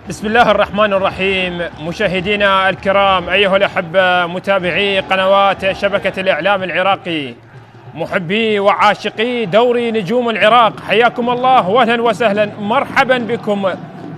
بسم الله الرحمن الرحيم. مشاهدينا الكرام، أيها الأحبة، متابعي قنوات شبكة الإعلام العراقي، محبي وعاشقي دوري نجوم العراق، حياكم الله وأهلا وسهلا، مرحبا بكم،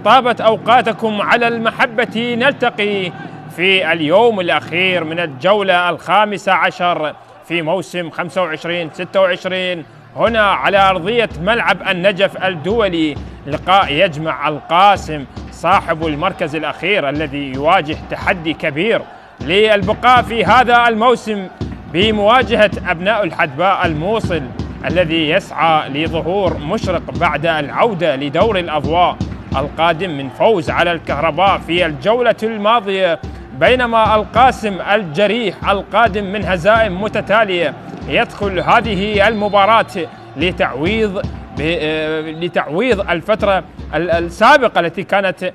طابت أوقاتكم على المحبة. نلتقي في اليوم الأخير من الجولة الخامسة عشر في موسم 25-26 هنا على أرضية ملعب النجف الدولي. لقاء يجمع القاسم صاحب المركز الأخير الذي يواجه تحدي كبير للبقاء في هذا الموسم بمواجهة أبناء الحدباء الموصل الذي يسعى لظهور مشرق بعد العودة لدور الأضواء القادم من فوز على الكهرباء في الجولة الماضية، بينما القاسم الجريح القادم من هزائم متتالية يدخل هذه المباراة لتعويض الفترة السابقة التي كانت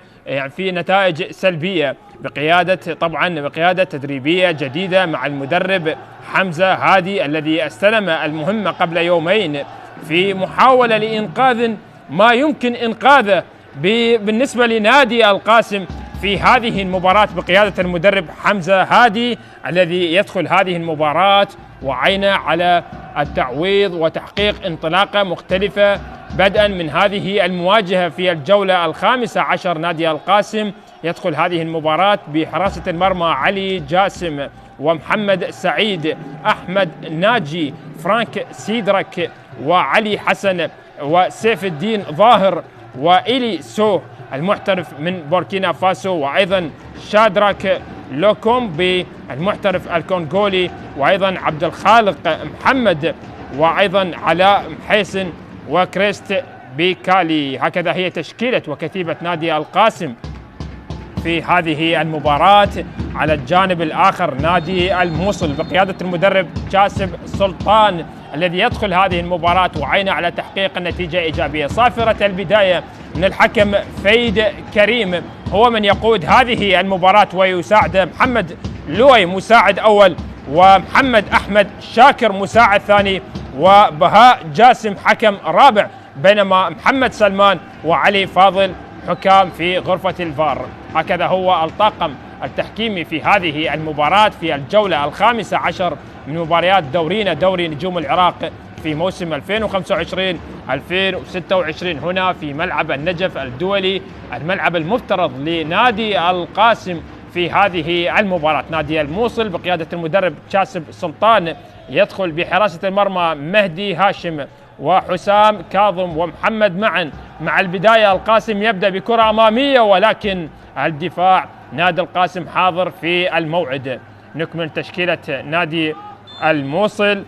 في نتائج سلبية، بقيادة تدريبية جديدة مع المدرب حمزة هادي الذي استلم المهمة قبل يومين في محاولة لإنقاذ ما يمكن إنقاذه بالنسبة لنادي القاسم في هذه المباراة بقيادة المدرب حمزة هادي الذي يدخل هذه المباراة وعينه على التعويض وتحقيق انطلاقة مختلفة بدءا من هذه المواجهة في الجولة الخامسة عشر. نادي القاسم يدخل هذه المباراة بحراسة المرمى علي جاسم ومحمد سعيد، أحمد ناجي، فرانك سيدرك، وعلي حسن، وسيف الدين ظاهر، وإلي سو المحترف من بوركينا فاسو، وأيضا شادراك لوكومبي المحترف الكونغولي، وأيضا عبد الخالق محمد، وأيضا علاء محيسن، وكريست بيكالي. هكذا هي تشكيلة وكتيبة نادي القاسم في هذه المباراة. على الجانب الآخر نادي الموصل بقيادة المدرب جاسم سلطان الذي يدخل هذه المباراة وعينه على تحقيق النتيجة إيجابية. صافرة البداية من الحكم فيد كريم هو من يقود هذه المباراة، ويساعد محمد لوي مساعد أول، ومحمد أحمد شاكر مساعد ثاني، وبهاء جاسم حكم رابع، بينما محمد سلمان وعلي فاضل حكام في غرفة الفار. هكذا هو الطاقم التحكيمي في هذه المباراة في الجولة الخامسة عشر من مباريات دورينا دوري نجوم العراق في موسم 2025-2026 هنا في ملعب النجف الدولي، الملعب المفترض لنادي القاسم في هذه المباراة. نادي الموصل بقيادة المدرب جاسم سلطان يدخل بحراسة المرمى مهدي هاشم وحسام كاظم ومحمد معا. مع البداية القاسم يبدأ بكرة أمامية، ولكن الدفاع نادي القاسم حاضر في الموعد. نكمل تشكيلة نادي الموصل: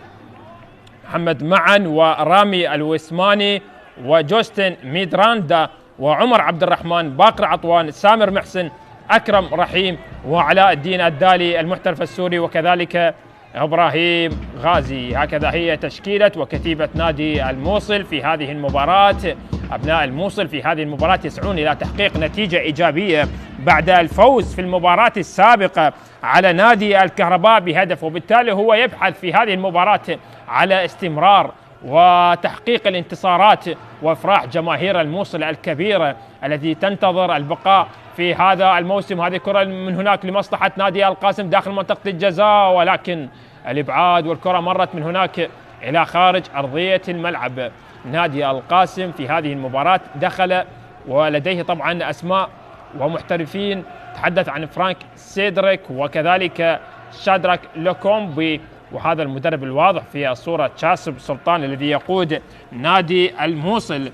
محمد معا، ورامي الوسماني، وجوستن ميدراندا، وعمر عبد الرحمن، باقر عطوان، سامر محسن، أكرم رحيم، وعلاء الدين الدالي المحترف السوري، وكذلك إبراهيم غازي. هكذا هي تشكيلة وكتيبة نادي الموصل في هذه المباراة. أبناء الموصل في هذه المباراة يسعون إلى تحقيق نتيجة إيجابية بعد الفوز في المباراة السابقة على نادي الكهرباء بهدف، وبالتالي هو يبحث في هذه المباراة على استمرار وتحقيق الانتصارات وإفراح جماهير الموصل الكبيرة التي تنتظر البقاء في هذا الموسم. هذه كرة من هناك لمصلحة نادي القاسم داخل منطقة الجزاء، ولكن الإبعاد والكرة مرت من هناك إلى خارج أرضية الملعب. نادي القاسم في هذه المباراة دخل ولديه طبعا أسماء ومحترفين، تحدث عن فرانك سيدريك وكذلك شادراك لوكومبي، وهذا المدرب الواضح في الصورة جاسم سلطان الذي يقود نادي الموصل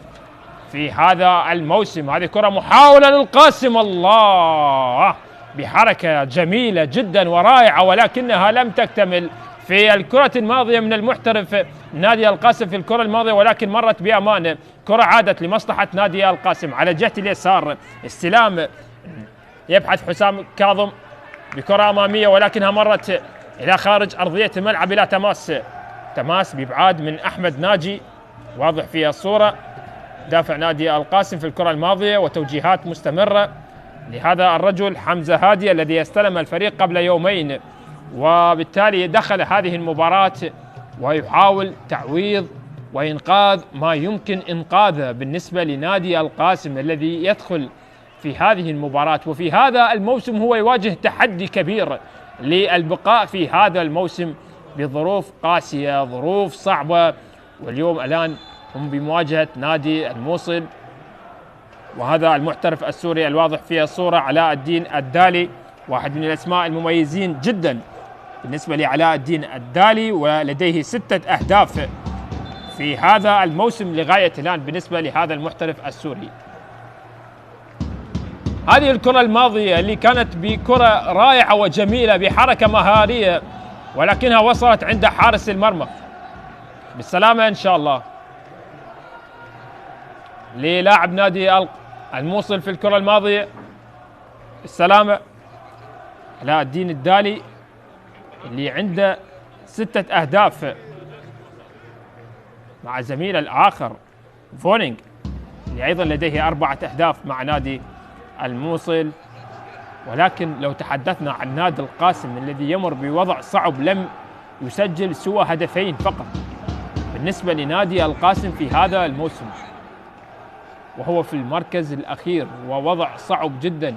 في هذا الموسم. هذه كرة محاولة للقاسم، الله، بحركة جميلة جدا ورائعة، ولكنها لم تكتمل في الكرة الماضية من المحترف نادي القاسم في الكرة الماضية، ولكن مرت بأمان. كرة عادت لمصلحة نادي القاسم على جهة اليسار، استلام يبحث حسام كاظم بكرة أمامية، ولكنها مرت إلى خارج أرضية الملعب إلى تماس بإبعاد من أحمد ناجي، واضح في الصورة، دافع نادي القاسم في الكرة الماضية، وتوجيهات مستمرة لهذا الرجل حمزة هادي الذي استلم الفريق قبل يومين، وبالتالي دخل هذه المباراة ويحاول تعويض وإنقاذ ما يمكن إنقاذه بالنسبة لنادي القاسم الذي يدخل في هذه المباراة، وفي هذا الموسم هو يواجه تحدي كبير للبقاء في هذا الموسم بظروف قاسية، ظروف صعبة. واليوم الآن هم بمواجهة نادي الموصل، وهذا المحترف السوري الواضح في الصورة علاء الدين الدالي، واحد من الأسماء المميزين جدا بالنسبة لعلاء الدين الدالي، ولديه 6 أهداف في هذا الموسم لغاية الآن بالنسبة لهذا المحترف السوري. هذه الكرة الماضية اللي كانت بكرة رائعة وجميلة بحركة مهارية، ولكنها وصلت عند حارس المرمى. بالسلامة إن شاء الله للاعب نادي الموصل في الكرة الماضية. السلامة علاء الدين الدالي اللي عنده 6 أهداف مع زميله الآخر فونينج اللي أيضا لديه 4 أهداف مع نادي الموصل. ولكن لو تحدثنا عن نادي القاسم الذي يمر بوضع صعب، لم يسجل سوى 2 فقط بالنسبة لنادي القاسم في هذا الموسم، وهو في المركز الأخير، ووضع صعب جدا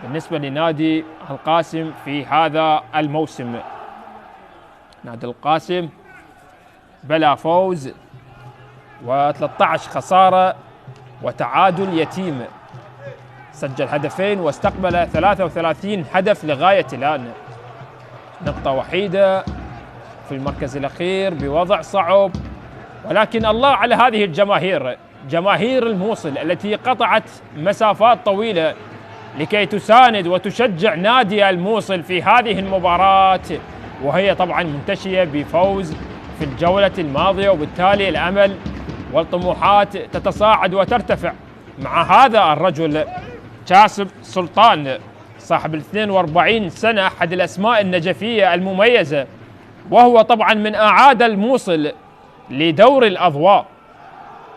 بالنسبة لنادي القاسم في هذا الموسم. نادي القاسم بلا فوز و13 خسارة وتعادل يتيم، سجل 2 واستقبل 33 هدف لغاية الآن، نقطة وحيدة في المركز الأخير بوضع صعب. ولكن الله على هذه الجماهير، جماهير الموصل التي قطعت مسافات طويلة لكي تساند وتشجع نادي الموصل في هذه المباراة، وهي طبعا منتشية بفوز في الجولة الماضية، وبالتالي الأمل والطموحات تتصاعد وترتفع مع هذا الرجل كاسب سلطان صاحب 42 سنة، أحد الأسماء النجفية المميزة، وهو طبعا من أعاد الموصل لدور الأضواء،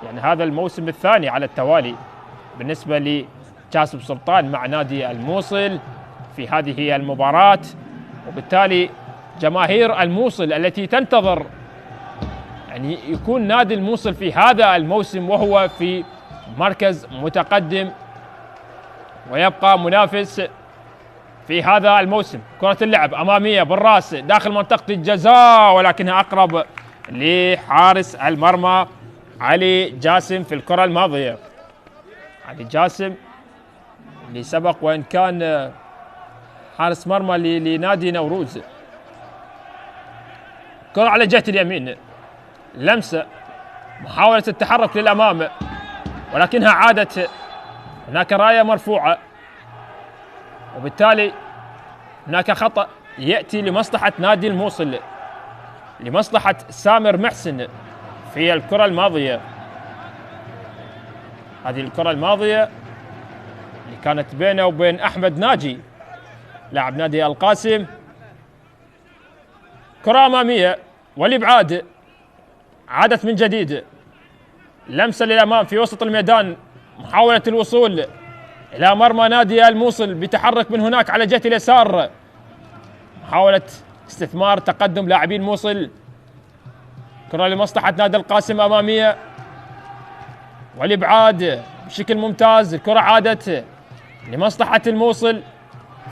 يعني هذا الموسم الثاني على التوالي بالنسبة لكاسب سلطان مع نادي الموصل في هذه المباراة. وبالتالي جماهير الموصل التي تنتظر يعني يكون نادي الموصل في هذا الموسم وهو في مركز متقدم ويبقى منافس في هذا الموسم. كرة اللعب أمامية بالراس داخل منطقة الجزاء، ولكنها أقرب لحارس المرمى علي جاسم في الكرة الماضية. علي جاسم اللي سبق وإن كان حارس مرمى لنادي نوروز. كرة على جهة اليمين، لمسة، محاولة التحرك للأمام، ولكنها عادت. هناك راية مرفوعة، وبالتالي هناك خطأ يأتي لمصلحة نادي الموصل، لمصلحة سامر محسن في الكرة الماضية. هذه الكرة الماضية اللي كانت بينه وبين أحمد ناجي لاعب نادي القاسم. كرة أمامية والإبعاد، عادت من جديد، لمسة للأمام في وسط الميدان، محاولة الوصول إلى مرمى نادي الموصل بتحرك من هناك على جهة اليسار، محاولة استثمار تقدم لاعبين الموصل. كرة لمصلحة نادي القاسم أمامية والإبعاد بشكل ممتاز. الكرة عادت لمصلحة الموصل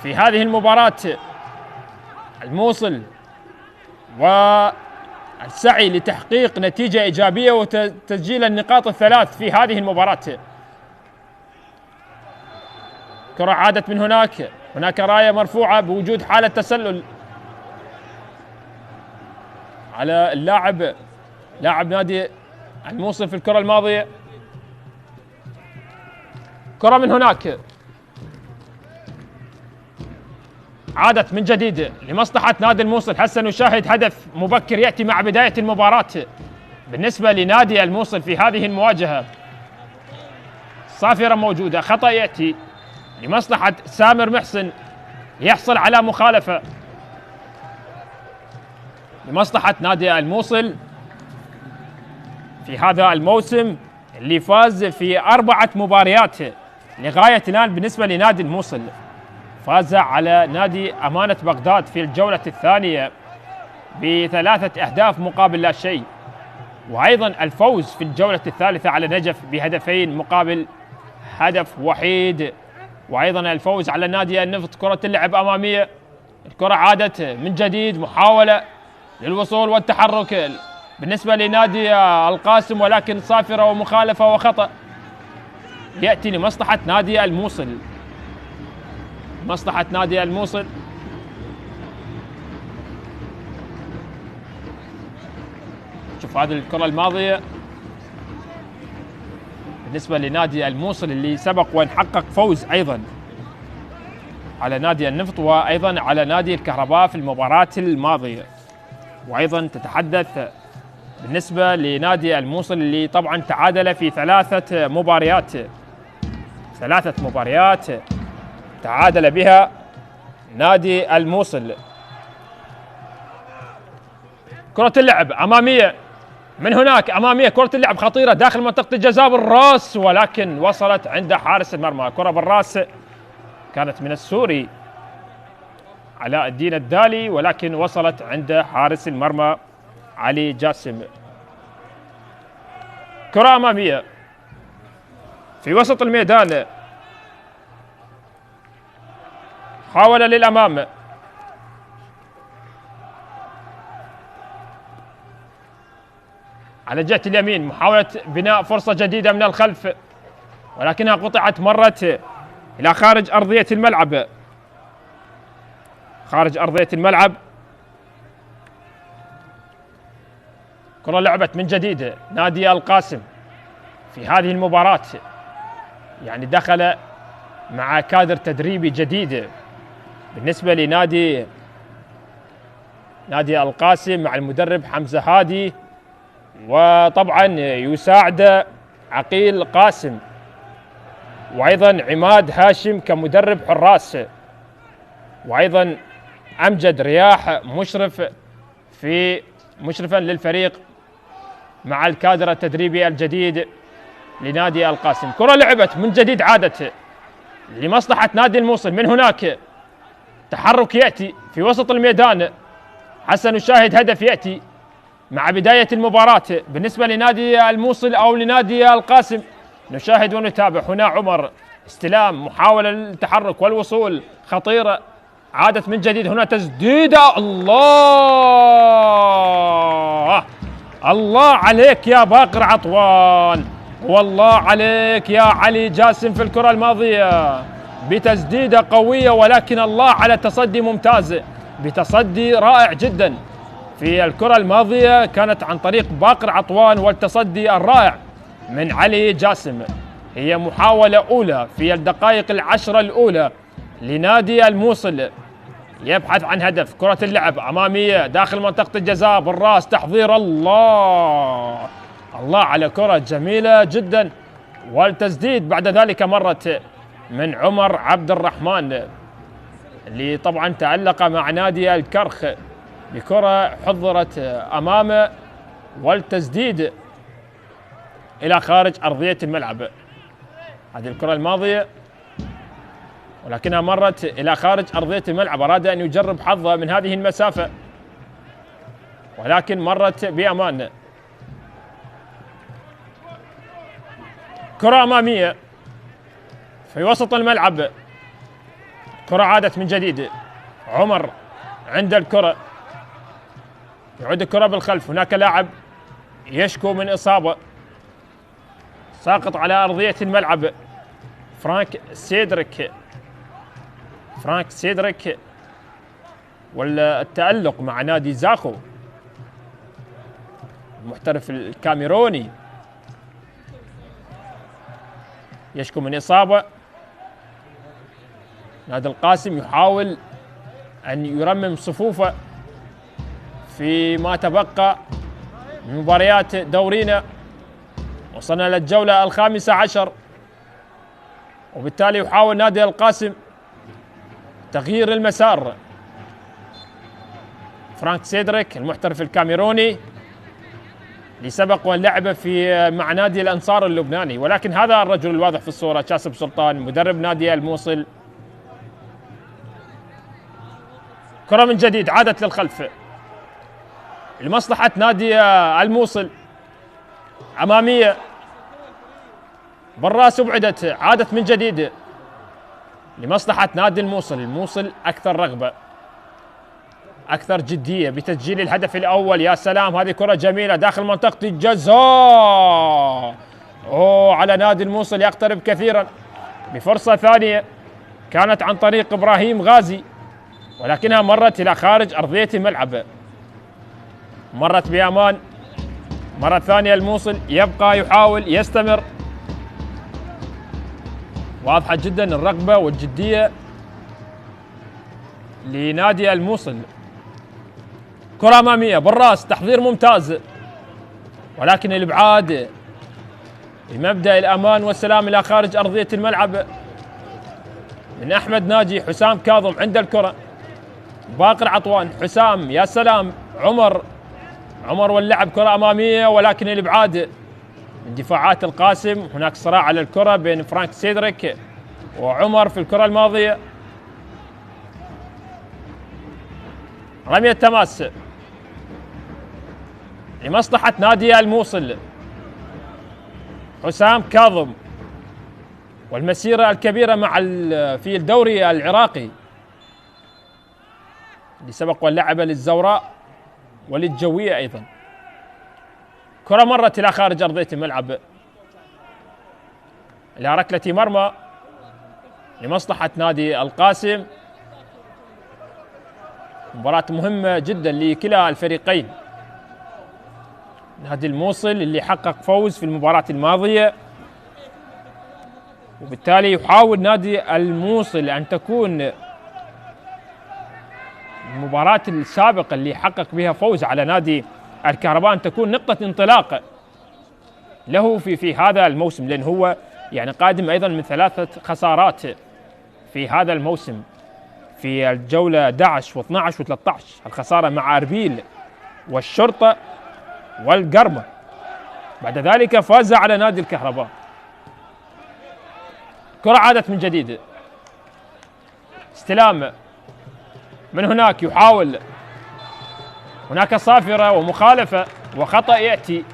في هذه المباراة. الموصل والسعي لتحقيق نتيجة إيجابية وتسجيل النقاط الثلاث في هذه المباراة. كرة عادت من هناك، هناك راية مرفوعة بوجود حالة تسلل على لاعب نادي الموصل في الكرة الماضية. كرة من هناك عادت من جديد لمصلحة نادي الموصل. حسن نشاهد هدف مبكر يأتي مع بداية المباراة بالنسبة لنادي الموصل في هذه المواجهة. صافرة موجودة، خطأ يأتي لمصلحة سامر محسن، يحصل على مخالفة لمصلحة نادي الموصل في هذا الموسم اللي فاز في 4 مباريات لغاية الآن بالنسبة لنادي الموصل. فاز على نادي أمانة بغداد في الجولة الثانية ب3 أهداف مقابل لا شيء، وأيضا الفوز في الجولة الثالثة على نجف ب2 مقابل هدف وحيد، وأيضا الفوز على نادي النفط. كرة اللعب أمامية، الكرة عادت من جديد، محاولة للوصول والتحرك بالنسبة لنادي القاسم، ولكن صافرة ومخالفة وخطأ يأتي لمصلحة نادي الموصل. مصلحة نادي الموصل. شوف هذه الكرة الماضية بالنسبة لنادي الموصل اللي سبق وان حقق فوز أيضا على نادي النفط وأيضا على نادي الكهرباء في المباراة الماضية. وأيضا تتحدث بالنسبة لنادي الموصل اللي طبعا تعادل في ثلاثة مباريات تعادل بها نادي الموصل. كرة اللعب أمامية من هناك، أمامية كرة اللعب خطيرة داخل منطقة الجزاء بالراس، ولكن وصلت عند حارس المرمى. كرة بالراس كانت من السوري علاء الدين الدالي، ولكن وصلت عند حارس المرمى علي جاسم. كرة أمامية في وسط الميدان، حاول للأمام، على جهة اليمين، محاولة بناء فرصة جديدة من الخلف، ولكنها قطعت، مرت إلى خارج أرضية الملعب. خارج أرضية الملعب. كرة لعبت من جديد نادي القاسم في هذه المباراة، يعني دخل مع كادر تدريبي جديد بالنسبة لنادي القاسم مع المدرب حمزة هادي، وطبعا يساعد عقيل قاسم، وأيضا عماد هاشم كمدرب حراس، وأيضا أمجد رياح مشرفا للفريق مع الكادر التدريبي الجديد لنادي القاسم. كرة لعبت من جديد، عادت لمصلحة نادي الموصل. من هناك تحرك يأتي في وسط الميدان، حسن الشاهد هدف يأتي مع بداية المباراة بالنسبة لنادي الموصل أو لنادي القاسم. نشاهد ونتابع. هنا عمر، استلام، محاولة للتحرك والوصول خطيرة، عادت من جديد. هنا تسديدة، الله عليك يا باقر عطوان، والله عليك يا علي جاسم في الكرة الماضية بتسديدة قوية، ولكن الله على تصدي ممتاز، بتصدي رائع جدا في الكرة الماضية كانت عن طريق باقر عطوان، والتصدي الرائع من علي جاسم. هي محاولة أولى في الدقائق العشرة الأولى لنادي الموصل يبحث عن هدف. كرة اللعب أمامية داخل منطقة الجزاء بالراس، تحضير، الله على كرة جميلة جدا، والتسديد بعد ذلك مرت من عمر عبد الرحمن اللي طبعا تألق مع نادي الكرخ بكرة حضرت أمامه، والتسديد إلى خارج أرضية الملعب. هذه الكرة الماضية ولكنها مرت إلى خارج أرضية الملعب، أراد أن يجرب حظه من هذه المسافة ولكن مرت بأمان. كرة أمامية في وسط الملعب، كرة عادت من جديد، عمر عند الكرة، يعود الكرة بالخلف. هناك لاعب يشكو من إصابة، ساقط على أرضية الملعب، فرانك سيدريك والتألق مع نادي زاخو المحترف الكاميروني، يشكو من إصابة. نادي القاسم يحاول أن يرمم صفوفه فيما تبقى من مباريات دورينا، وصلنا للجولة الخامسة عشر، وبالتالي يحاول نادي القاسم تغيير المسار. فرانك سيدريك المحترف الكاميروني اللي سبق ولعب مع نادي الأنصار اللبناني، ولكن هذا الرجل الواضح في الصورة شاسب سلطان مدرب نادي الموصل. كرة من جديد عادت للخلف لمصلحة نادي الموصل، أمامية بالراس ابعدت، عادت من جديد لمصلحة نادي الموصل. الموصل أكثر رغبة، أكثر جدية بتسجيل الهدف الأول. يا سلام، هذه كرة جميلة داخل منطقة الجزاء. على نادي الموصل يقترب كثيرا بفرصة ثانية كانت عن طريق إبراهيم غازي، ولكنها مرت إلى خارج أرضية الملعب، مرت بأمان. مرة ثانية الموصل يبقى يحاول يستمر، واضحة جدا الرغبة والجدية لنادي الموصل. كرة أمامية بالراس، تحضير ممتاز، ولكن الإبعاد بمبدأ الأمان والسلام إلى خارج أرضية الملعب من أحمد ناجي. حسام كاظم عند الكرة، باقر عطوان، حسام، يا سلام، عمر واللعب كرة أمامية، ولكن الإبعاد من دفاعات القاسم. هناك صراع على الكرة بين فرانك سيدريك وعمر في الكرة الماضية. رمية تماس لمصلحة نادي الموصل. حسام كاظم والمسيرة الكبيرة مع في الدوري العراقي اللي سبق واللعب للزوراء وللجوية أيضا. كرة مرت إلى خارج أرضية الملعب إلى ركلة مرمى لمصلحة نادي القاسم. مباراة مهمة جدا لكلا الفريقين. نادي الموصل اللي حقق فوز في المباراة الماضية، وبالتالي يحاول نادي الموصل أن تكون المباراة السابقة اللي حقق بها فوز على نادي الكهرباء أن تكون نقطة انطلاق له في هذا الموسم، لأن هو يعني قادم أيضا من 3 خسارات في هذا الموسم في الجولة 11 و12 و13. الخسارة مع أربيل والشرطة والقرمة، بعد ذلك فاز على نادي الكهرباء. كرة عادت من جديد، استلام من هناك، يحاول، هناك صافرة ومخالفة وخطأ يأتي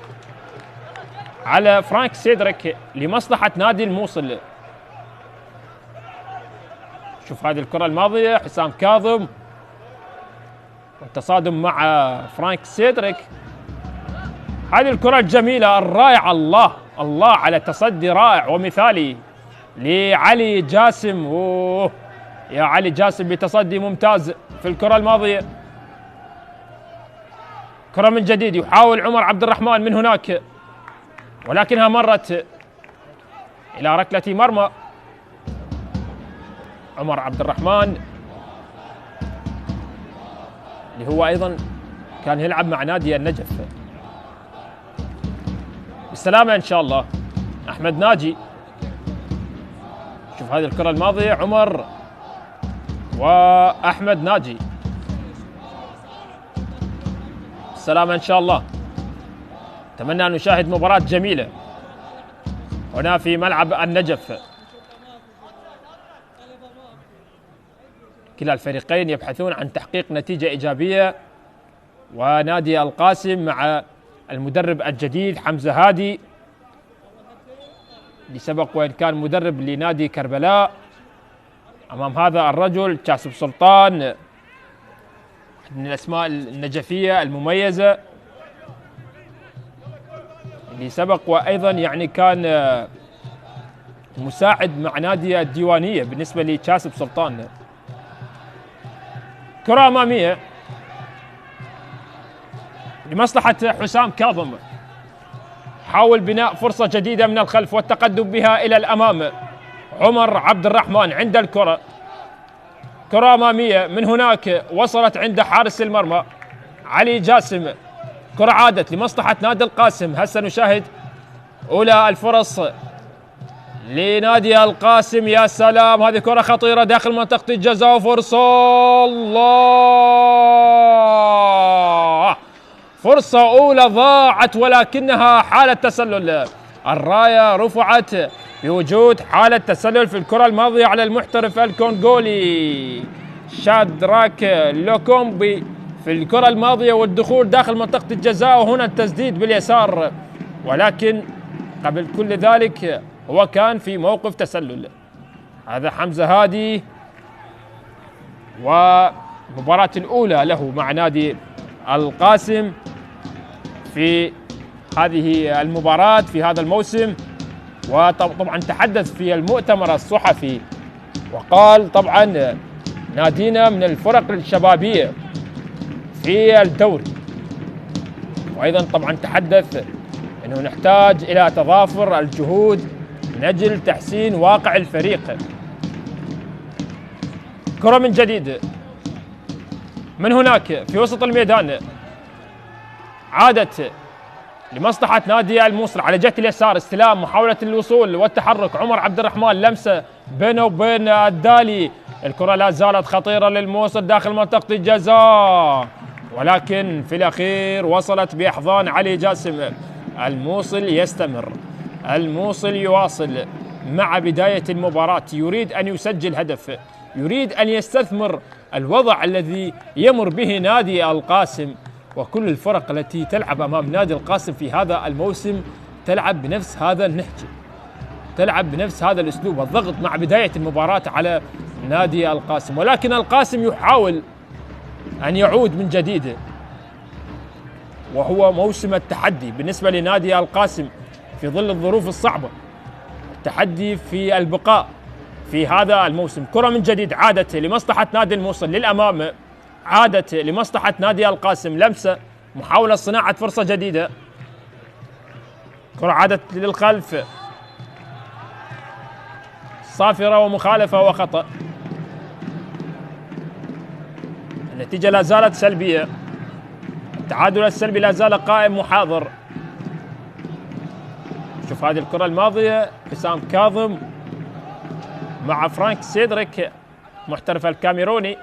على فرانك سيدريك لمصلحة نادي الموصل. شوف هذه الكرة الماضية، حسام كاظم والتصادم مع فرانك سيدريك. هذه الكرة الجميلة الرائعة، الله على تصدي رائع ومثالي لعلي جاسم. يا علي جاسم بتصدي ممتاز في الكرة الماضية. كرة من جديد، يحاول عمر عبد الرحمن من هناك، ولكنها مرت إلى ركلة مرمى. عمر عبد الرحمن اللي هو أيضا كان يلعب مع نادي النجف. بالسلامة إن شاء الله أحمد ناجي. شوف هذه الكرة الماضية، عمر وأحمد ناجي. بالسلامة إن شاء الله. أتمنى أن نشاهد مباراة جميلة هنا في ملعب النجف. كلا الفريقين يبحثون عن تحقيق نتيجة إيجابية، ونادي القاسم مع المدرب الجديد حمزة هادي اللي سبق وإن كان مدرب لنادي كربلاء. أمام هذا الرجل كاسب سلطان من الأسماء النجفية المميزة اللي سبق وأيضا يعني كان مساعد مع نادي الديوانية بالنسبة لكاسب سلطان. كرة أمامية لمصلحة حسام كاظم، حاول بناء فرصة جديدة من الخلف والتقدم بها إلى الأمام. عمر عبد الرحمن عند الكرة، كرة أمامية من هناك وصلت عند حارس المرمى علي جاسم. كرة عادت لمصلحة نادي القاسم. هسه نشاهد أولى الفرص لنادي القاسم. يا سلام، هذه كرة خطيرة داخل منطقة الجزاء وفرصة، الله، فرصة أولى ضاعت ولكنها حالة تسلل. الراية رفعت بوجود حالة تسلل في الكرة الماضية على المحترف الكونغولي شادراك لوكومبي في الكرة الماضية، والدخول داخل منطقة الجزاء، وهنا التسديد باليسار. ولكن قبل كل ذلك هو كان في موقف تسلل. هذا حمزة هادي، والمباراة الأولى له مع نادي القاسم في هذه المباراة في هذا الموسم. وطبعا تحدث في المؤتمر الصحفي وقال طبعا نادينا من الفرق الشبابية في الدوري، وأيضا طبعا تحدث أنه نحتاج إلى تضافر الجهود من أجل تحسين واقع الفريق. كرة من جديد من هناك في وسط الميدان، عادت لمصلحة نادي الموصل على جهة اليسار، استلام، محاولة الوصول والتحرك، عمر عبد الرحمن لمسة بينه وبين الدالي، الكرة لا زالت خطيرة للموصل داخل منطقة الجزاء، ولكن في الأخير وصلت بأحضان علي جاسم. الموصل يستمر، الموصل يواصل مع بداية المباراة، يريد أن يسجل هدف، يريد أن يستثمر الوضع الذي يمر به نادي القاسم. وكل الفرق التي تلعب أمام نادي القاسم في هذا الموسم تلعب بنفس هذا النهج، تلعب بنفس هذا الأسلوب، الضغط مع بداية المباراة على نادي القاسم. ولكن القاسم يحاول أن يعود من جديد، وهو موسم التحدي بالنسبة لنادي القاسم في ظل الظروف الصعبة، التحدي في البقاء في هذا الموسم. كرة من جديد عادت لمصلحة نادي الموصل للأمام، عادت لمصلحة نادي القاسم، لمسة، محاولة صناعة فرصة جديدة، كرة عادت للخلف، صافرة ومخالفة وخطأ. النتيجة لا زالت سلبية، التعادل السلبي لا زال قائم محاضر. شوف هذه الكرة الماضية، حسام كاظم مع فرانك سيدريك محترف الكاميروني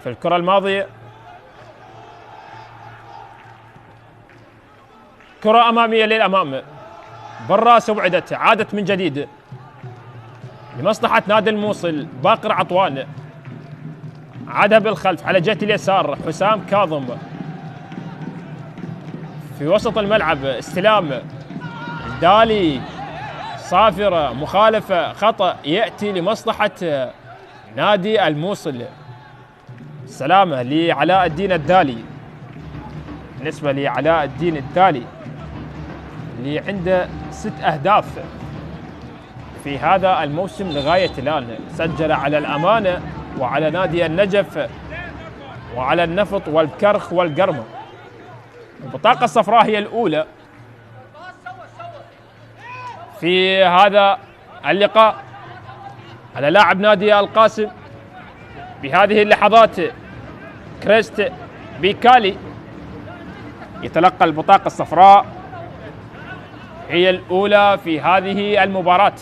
في الكرة الماضية. كرة أمامية للأمام، بالراس وبعدت، عادت من جديد لمصلحة نادي الموصل، باقر عطوان عادها بالخلف على جهة اليسار، حسام كاظم في وسط الملعب، استلام الدالي، صافرة، مخالفة، خطأ يأتي لمصلحة نادي الموصل. سلامة لعلاء الدين الدالي. بالنسبة لعلاء الدين الدالي اللي عنده 6 أهداف في هذا الموسم لغاية الآن، سجل على الأمانة وعلى نادي النجف وعلى النفط والكرخ والقرمة. البطاقة الصفراء هي الأولى في هذا اللقاء على لاعب نادي القاسم بهذه اللحظات. كريست بيكالي يتلقى البطاقة الصفراء، هي الأولى في هذه المباراة.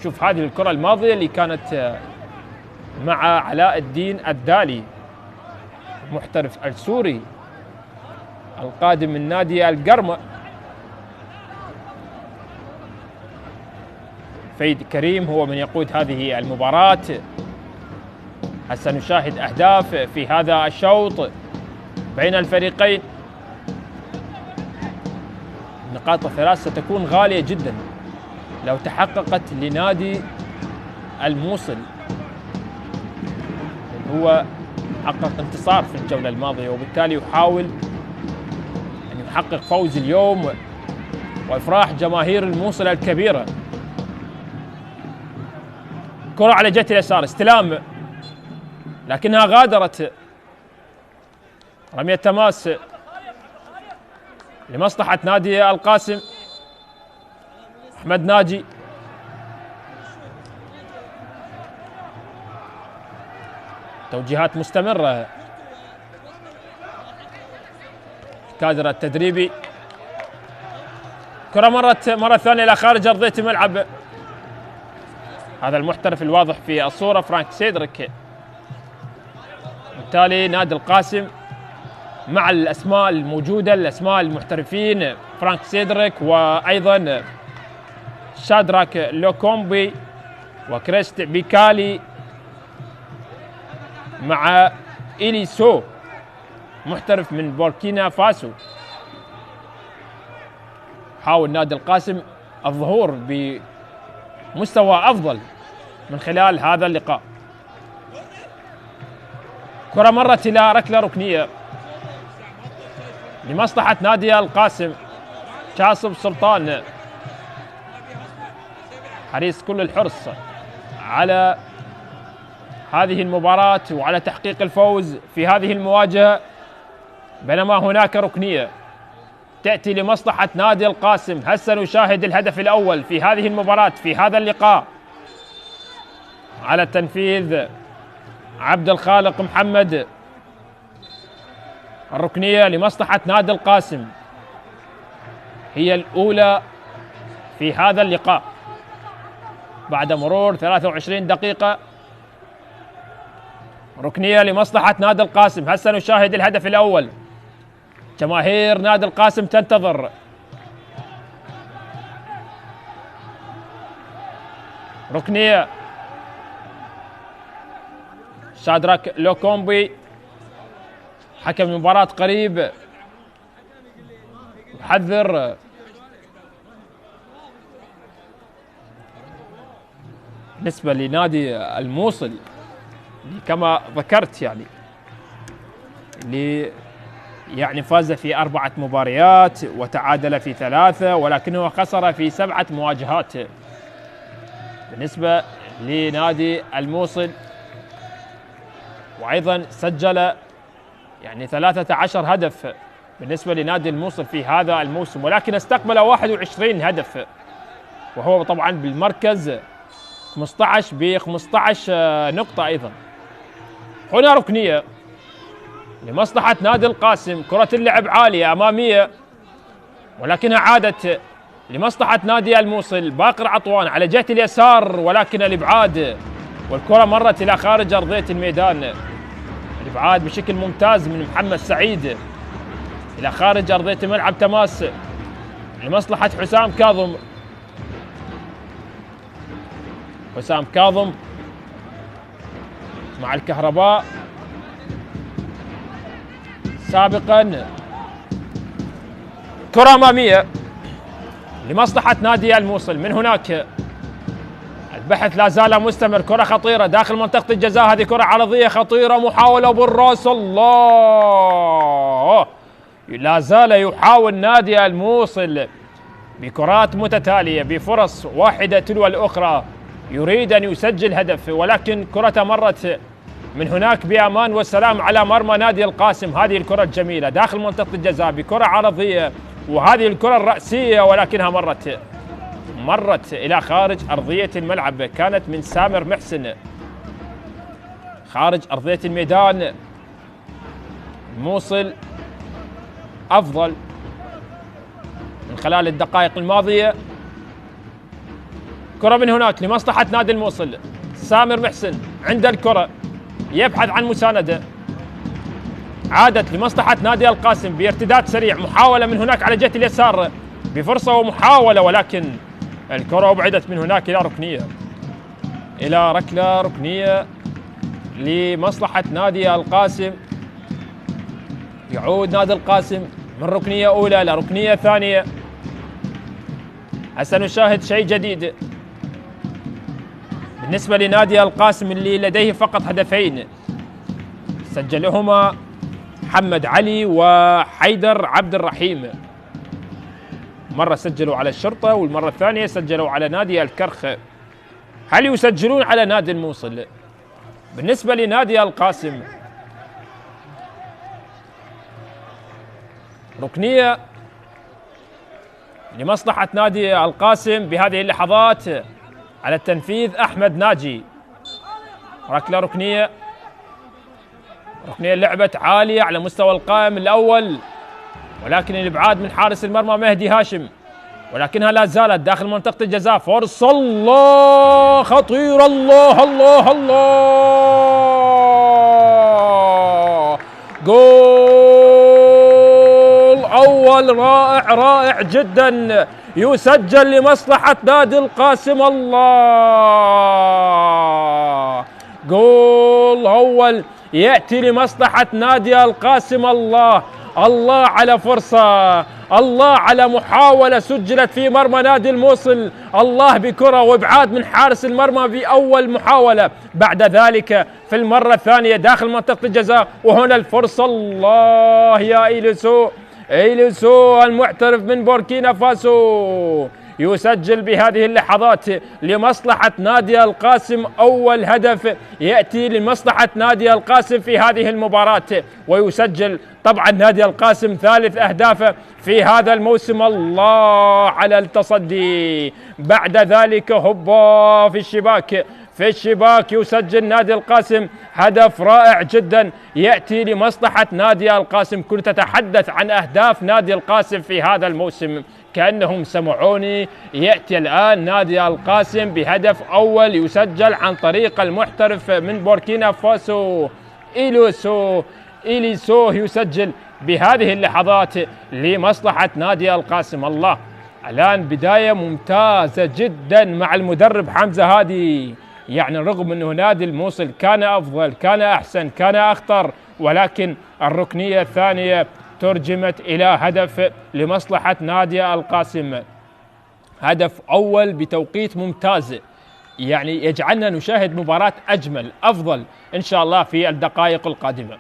شوف هذه الكرة الماضية اللي كانت مع علاء الدين الدالي المحترف السوري القادم من نادي القرمة. فيد كريم هو من يقود هذه المباراة. هسه نشاهد أهداف في هذا الشوط بين الفريقين. نقاط الثلاث ستكون غالية جدا لو تحققت لنادي الموصل، هو حقق انتصار في الجولة الماضية، وبالتالي يحاول أن يحقق فوز اليوم وإفراح جماهير الموصل الكبيرة. كرة على جهة اليسار، استلام لكنها غادرت، رمية تماس لمصلحة نادي القاسم. أحمد ناجي توجيهات مستمرة الكادر التدريبي. كرة مرت مرة ثانية إلى خارج أرضية الملعب. هذا المحترف الواضح في الصورة فرانك سيدريك. بالتالي نادي القاسم مع الأسماء الموجودة، الأسماء المحترفين، فرانك سيدريك وأيضا شادراك لوكومبي وكريست بيكالي مع إليسو محترف من بوركينا فاسو. حاول نادي القاسم الظهور بمستوى أفضل من خلال هذا اللقاء. كرة مرت إلى ركلة ركنية لمصلحة نادي القاسم. كاسب سلطان حريص كل الحرص على هذه المباراة وعلى تحقيق الفوز في هذه المواجهة، بينما هناك ركنية تأتي لمصلحة نادي القاسم. هسه نشاهد الهدف الأول في هذه المباراة في هذا اللقاء على تنفيذ عبد الخالق محمد. الركنية لمصلحة نادي القاسم هي الأولى في هذا اللقاء بعد مرور 23 دقيقة. ركنية لمصلحة نادي القاسم. هسه نشاهد الهدف الأول. جماهير نادي القاسم تنتظر. ركنية شادراك لوكومبي حكم المباراة قريب يحذر بالنسبة لنادي الموصل كما ذكرت، يعني فاز في 4 مباريات وتعادل في 3، ولكنه خسر في 7 مواجهات. بالنسبة لنادي الموصل وأيضا سجل 13 هدف بالنسبة لنادي الموصل في هذا الموسم، ولكن استقبل 21 هدف، وهو طبعا بالمركز 15 ب15 نقطة. أيضا هنا ركنية لمصلحة نادي القاسم. كرة اللعب عالية أمامية، ولكنها عادت لمصلحة نادي الموصل. باقر عطوان على جهة اليسار، ولكن الإبعاد، والكرة مرت إلى خارج أرضية الميدان. الإبعاد بشكل ممتاز من محمد سعيد إلى خارج أرضية الملعب. تماس لمصلحة حسام كاظم. حسام كاظم مع الكهرباء سابقا. كرة أمامية لمصلحة نادي الموصل. من هناك البحث لا زال مستمر. كرة خطيرة داخل منطقة الجزاء. هذه كرة عرضية خطيرة، محاولة بالراس. الله، لا زال يحاول نادي الموصل بكرات متتالية بفرص واحدة تلو الأخرى، يريد أن يسجل هدف، ولكن كرة مرت من هناك بأمان والسلام على مرمى نادي القاسم. هذه الكرة الجميلة داخل منطقة الجزاء بكرة عرضية، وهذه الكرة الرأسية ولكنها مرت إلى خارج أرضية الملعب. كانت من سامر محسن خارج أرضية الميدان. الموصل أفضل من خلال الدقائق الماضية. كرة من هناك لمصلحة نادي الموصل. سامر محسن عند الكرة يبحث عن مساندة. عادت لمصلحة نادي القاسم بارتداد سريع. محاولة من هناك على جهة اليسار بفرصة ومحاولة، ولكن الكرة أبعدت من هناك إلى ركنية، إلى ركلة ركنية لمصلحة نادي القاسم. يعود نادي القاسم من ركنية أولى إلى ركنية ثانية. هسه نشاهد شيء جديد بالنسبة لنادي القاسم اللي لديه فقط هدفين سجلهما محمد علي وحيدر عبد الرحيم. مرة سجلوا على الشرطة والمرة الثانية سجلوا على نادي الكرخ. هل يسجلون على نادي الموصل؟ بالنسبة لنادي القاسم ركنية لمصلحة نادي القاسم بهذه اللحظات على التنفيذ أحمد ناجي. ركلة ركنية لعبت عالية على مستوى القائم الأول، ولكن الإبعاد من حارس المرمى مهدي هاشم، ولكنها لا زالت داخل منطقة الجزاء. فرصة، الله خطير، الله الله الله، جول أول رائع جدا يسجل لمصلحة نادي القاسم. الله، جول أول يأتي لمصلحة نادي القاسم. الله على فرصة، الله على محاولة سجلت في مرمى نادي الموصل، الله بكرة وابعاد من حارس المرمى في أول محاولة، بعد ذلك في المرة الثانية داخل منطقة الجزاء، وهنا الفرصة. الله يا إيليسو المحترف من بوركينا فاسو يسجل بهذه اللحظات لمصلحة نادي القاسم، أول هدف يأتي لمصلحة نادي القاسم في هذه المباراة، ويسجل طبعا نادي القاسم ثالث أهدافه في هذا الموسم. الله على التصدي، بعد ذلك هوبا في الشباك يسجل نادي القاسم هدف رائع جدا يأتي لمصلحة نادي القاسم. كنت أتحدث عن أهداف نادي القاسم في هذا الموسم كأنهم سمعوني. يأتي الآن نادي القاسم بهدف أول يسجل عن طريق المحترف من بوركينا فاسو إيليسو يسجل بهذه اللحظات لمصلحة نادي القاسم. الله، الآن بداية ممتازة جدا مع المدرب حمزة هادي، يعني رغم أنه نادي الموصل كان أفضل، كان أحسن، كان أخطر، ولكن الركنية الثانية ترجمت إلى هدف لمصلحة نادي القاسم، هدف أول بتوقيت ممتاز، يعني يجعلنا نشاهد مباراة أجمل أفضل إن شاء الله في الدقائق القادمة.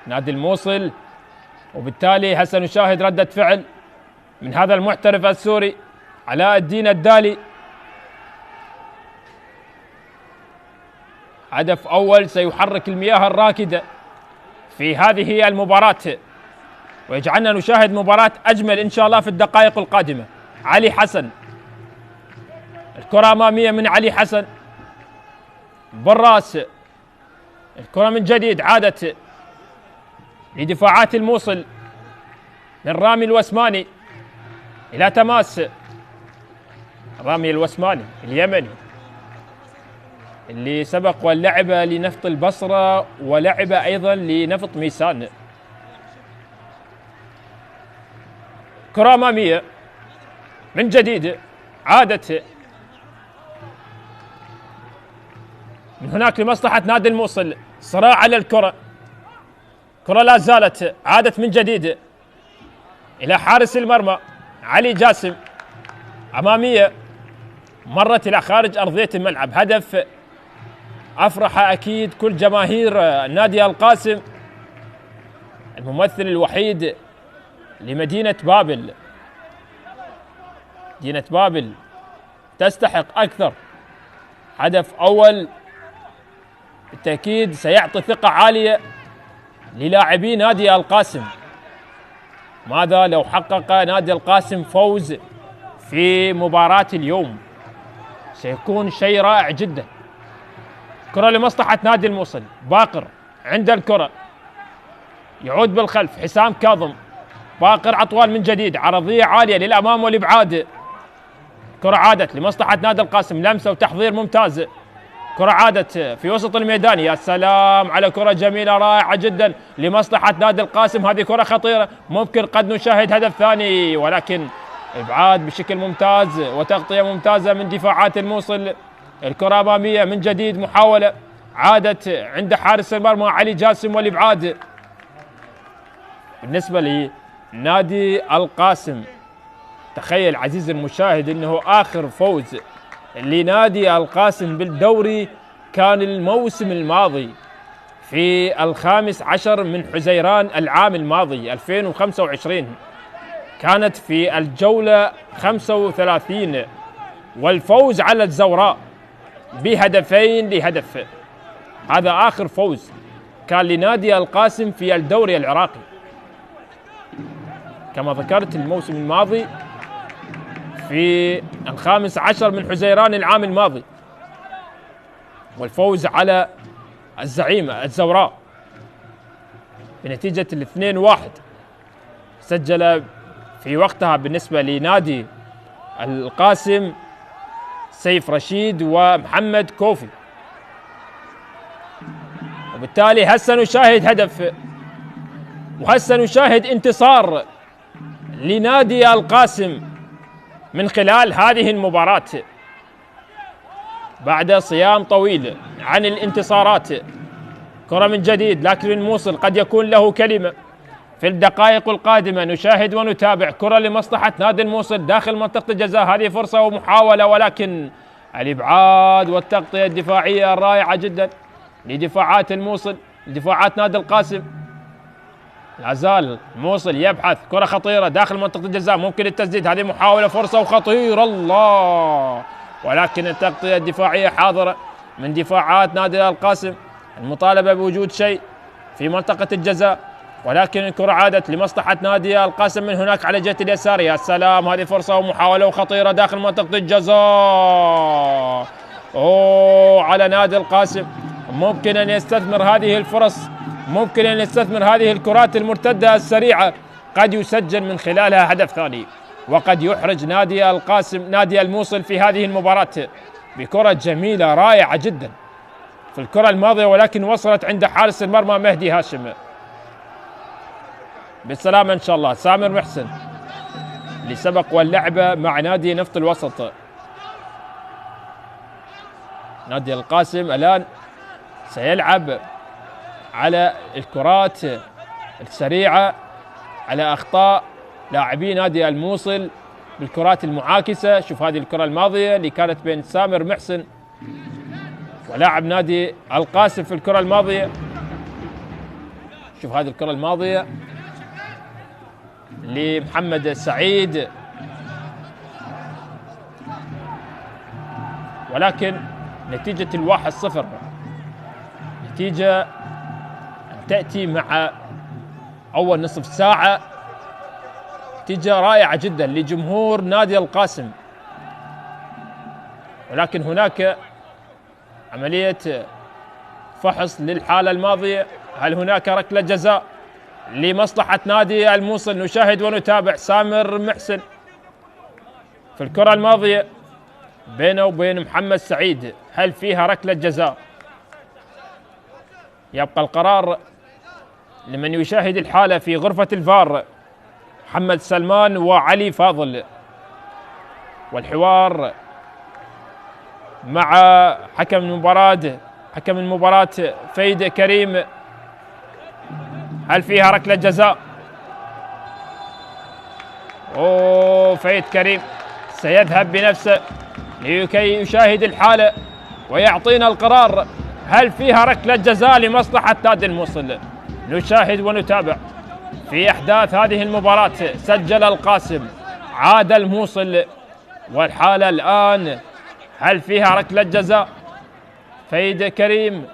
نادي الموصل، وبالتالي هسه نشاهد ردة فعل من هذا المحترف السوري علاء الدين الدالي. هدف أول سيحرك المياه الراكدة في هذه المباراة ويجعلنا نشاهد مباراة أجمل إن شاء الله في الدقائق القادمة. علي حسن، الكرة أمامية من علي حسن بالراس، الكرة من جديد عادت لدفاعات الموصل من رامي الوسماني إلى تماس. رامي الوسماني اليمني اللي سبق ولعب لنفط البصرة ولعب أيضا لنفط ميسان. كرة أمامية من جديد عادت من هناك لمصلحة نادي الموصل، صراع على الكرة، كرة لا زالت عادت من جديد إلى حارس المرمى علي جاسم، أمامية مرت إلى خارج أرضية الملعب. هدف أفرح أكيد كل جماهير نادي القاسم، الممثل الوحيد لمدينة بابل. مدينة بابل تستحق أكثر. هدف أول بالتأكيد سيعطي ثقة عالية للاعبي نادي القاسم. ماذا لو حقق نادي القاسم فوز في مباراة اليوم؟ سيكون شيء رائع جدا. كرة لمصلحة نادي الموصل، باقر عند الكرة يعود بالخلف، حسام كاظم، باقر أطول من جديد، عرضية عالية للأمام والإبعاد، كرة عادت لمصلحة نادي القاسم، لمسة وتحضير ممتاز، كرة عادت في وسط الميدان. يا سلام على كرة جميلة رائعة جدا لمصلحة نادي القاسم، هذه كرة خطيرة، ممكن قد نشاهد هدف ثاني، ولكن إبعاد بشكل ممتاز وتغطية ممتازة من دفاعات الموصل. الكرة أمامية من جديد، محاولة عادت عند حارس المرمى علي جاسم والإبعاد. بالنسبة لنادي القاسم، تخيل عزيزي المشاهد أنه آخر فوز لنادي القاسم بالدوري كان الموسم الماضي في 15 من حزيران العام الماضي 2025، كانت في الجولة 35 والفوز على الزوراء بهدفين لهدف. هذا آخر فوز كان لنادي القاسم في الدوري العراقي. كما ذكرت الموسم الماضي في 15 من حزيران العام الماضي، والفوز على الزعيمة الزوراء بنتيجة 2-1. سجل في وقتها بالنسبة لنادي القاسم سيف رشيد ومحمد كوفي، وبالتالي هسه نشاهد هدف وهسه نشاهد انتصار لنادي القاسم من خلال هذه المباراة بعد صيام طويل عن الانتصارات. كرة من جديد، لكن الموصل قد يكون له كلمة، في الدقائق القادمة نشاهد ونتابع كرة لمصلحة نادي الموصل داخل منطقة الجزاء. هذه فرصة ومحاولة، ولكن الإبعاد والتغطية الدفاعية الرائعة جدا لدفاعات الموصل، دفاعات نادي القاسم. لا زال الموصل يبحث، كرة خطيرة داخل منطقة الجزاء، ممكن التسديد. هذه محاولة، فرصة وخطيرة، الله، ولكن التغطية الدفاعية حاضرة من دفاعات نادي القاسم، المطالبة بوجود شيء في منطقة الجزاء، ولكن الكرة عادت لمصلحة نادي القاسم من هناك على جهة اليسار. يا سلام، هذه فرصة ومحاولة وخطيرة داخل منطقة الجزاء. على نادي القاسم، ممكن أن يستثمر هذه الفرص، ممكن أن يستثمر هذه الكرات المرتدة السريعة، قد يسجل من خلالها هدف ثاني، وقد يحرج نادي القاسم نادي الموصل في هذه المباراة بكرة جميلة رائعة جدا في الكرة الماضية، ولكن وصلت عند حارس المرمى مهدي هاشم. بالسلامة إن شاء الله سامر محسن اللي سبق واللعبة مع نادي نفط الوسط. نادي القاسم الآن سيلعب على الكرات السريعة، على أخطاء لاعبي نادي الموصل بالكرات المعاكسة. شوف هذه الكرة الماضية اللي كانت بين سامر محسن ولاعب نادي القاسم في الكرة الماضية. شوف هذه الكرة الماضية لمحمد سعيد، ولكن نتيجة 1-0 نتيجة تأتي مع أول نصف ساعة، نتيجة رائعة جدا لجمهور نادي القاسم، ولكن هناك عملية فحص للحالة الماضية. هل هناك ركلة جزاء لمصلحة نادي الموصل؟ نشاهد ونتابع سامر محسن في الكرة الماضية بينه وبين محمد سعيد، هل فيها ركلة جزاء؟ يبقى القرار لمن يشاهد الحالة في غرفة الفار، محمد سلمان وعلي فاضل، والحوار مع حكم المباراة فايد كريم. هل فيها ركلة جزاء؟ فايد كريم سيذهب بنفسه لكي يشاهد الحالة ويعطينا القرار، هل فيها ركلة جزاء لمصلحة نادي الموصل؟ نشاهد ونتابع في أحداث هذه المباراة. سجل القاسم، عاد الموصل، والحالة الآن هل فيها ركلة جزاء؟ فايد كريم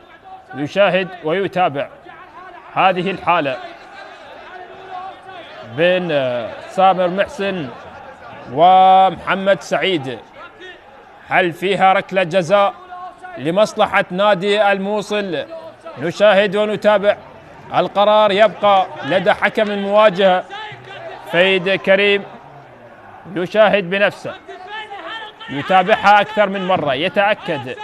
يشاهد ويتابع هذه الحالة بين سامر محسن ومحمد سعيد، هل فيها ركلة جزاء لمصلحة نادي الموصل؟ نشاهد ونتابع، القرار يبقى لدى حكم المواجهة فايد كريم، يشاهد بنفسه، يتابعها أكثر من مرة، يتأكد.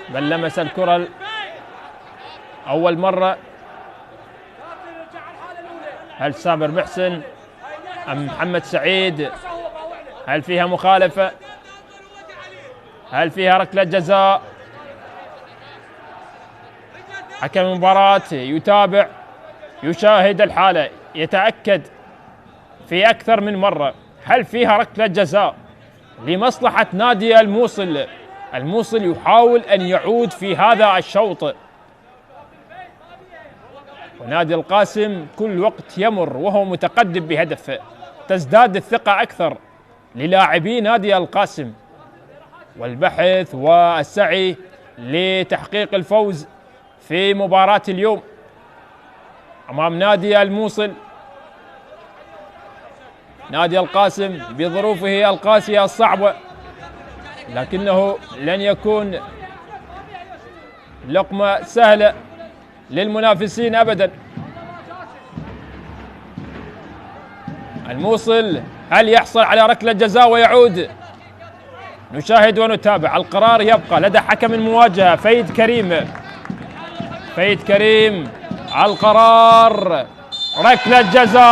بل لمس الكرة أول مرة، هل سامر محسن أم محمد سعيد؟ هل فيها مخالفة؟ هل فيها ركلة جزاء؟ حكم المباراة يتابع، يشاهد الحالة، يتأكد في أكثر من مرة، هل فيها ركلة جزاء لمصلحة نادي الموصل؟ الموصل يحاول أن يعود في هذا الشوط، ونادي القاسم كل وقت يمر وهو متقدم بهدف، تزداد الثقة أكثر للاعبي نادي القاسم، والبحث والسعي لتحقيق الفوز في مباراة اليوم أمام نادي الموصل. نادي القاسم بظروفه القاسية الصعبة، لكنه لن يكون لقمة سهلة للمنافسين أبدا. الموصل هل يحصل على ركلة جزاء ويعود؟ نشاهد ونتابع، القرار يبقى لدى حكم المواجهة فايد كريم. فايد كريم، القرار ركلة جزاء،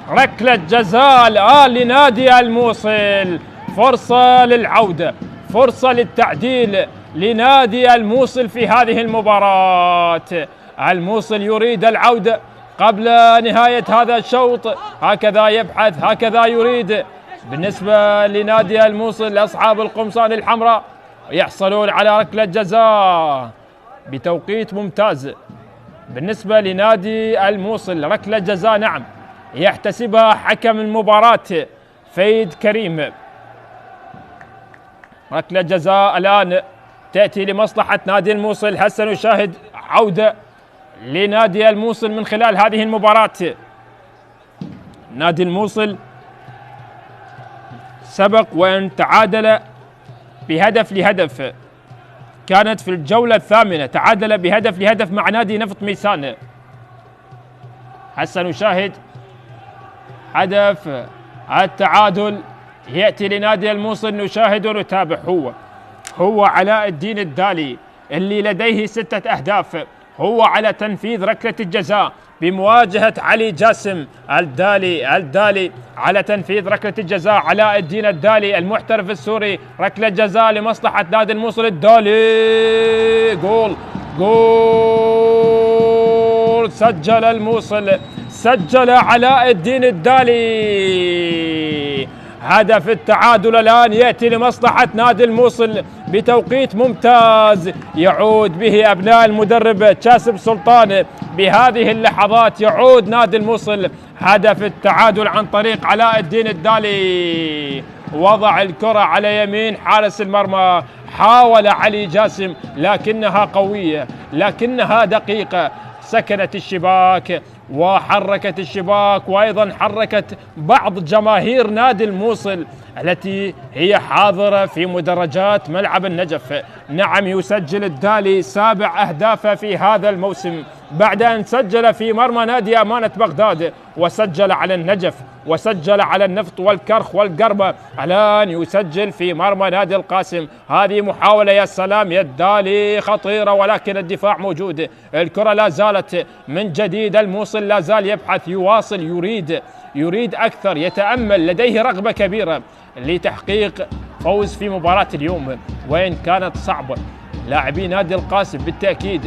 ركلة جزاء الآن لنادي الموصل، فرصة للعودة، فرصة للتعديل لنادي الموصل في هذه المباراة. الموصل يريد العودة قبل نهاية هذا الشوط، هكذا يبحث، هكذا يريد. بالنسبة لنادي الموصل أصحاب القمصان الحمراء يحصلون على ركلة جزاء بتوقيت ممتاز. بالنسبة لنادي الموصل ركلة جزاء نعم يحتسبها حكم المباراة فيد كريم. ركلة جزاء الآن تأتي لمصلحة نادي الموصل. هسه نشاهد عودة لنادي الموصل من خلال هذه المباراة. نادي الموصل سبق وأن تعادل بهدف لهدف، كانت في الجولة الثامنة تعادل بهدف لهدف مع نادي نفط ميسان. هسه نشاهد هدف التعادل يأتي لنادي الموصل، نشاهد ونتابع. هو علاء الدين الدالي اللي لديه 6 أهداف، هو على تنفيذ ركلة الجزاء بمواجهة علي جاسم. الدالي على تنفيذ ركلة الجزاء. علاء الدين الدالي المحترف السوري، ركلة جزاء لمصلحة نادي الموصل. الدالي جول سجل الموصل، سجل علاء الدين الدالي. هدف التعادل الآن يأتي لمصلحة نادي الموصل بتوقيت ممتاز، يعود به أبناء المدرب شاسب سلطان. بهذه اللحظات يعود نادي الموصل هدف التعادل عن طريق علاء الدين الدالي. وضع الكرة على يمين حارس المرمى، حاول علي جاسم لكنها قوية، لكنها دقيقة، سكنت الشباك وحركت الشباك، وأيضا حركت بعض جماهير نادي الموصل التي هي حاضرة في مدرجات ملعب النجف. نعم يسجل الدالي 7 أهداف في هذا الموسم بعد أن سجل في مرمى نادي أمانة بغداد، وسجل على النجف، وسجل على النفط والكرخ والقربة. الآن يسجل في مرمى نادي القاسم. هذه محاولة، يا سلام، يا الدالي خطيرة، ولكن الدفاع موجود. الكرة لا زالت من جديد، الموصل لا زال يبحث، يواصل، يريد أكثر، يتأمل، لديه رغبة كبيرة لتحقيق فوز في مباراة اليوم وإن كانت صعبة. لاعبي نادي القاسم بالتأكيد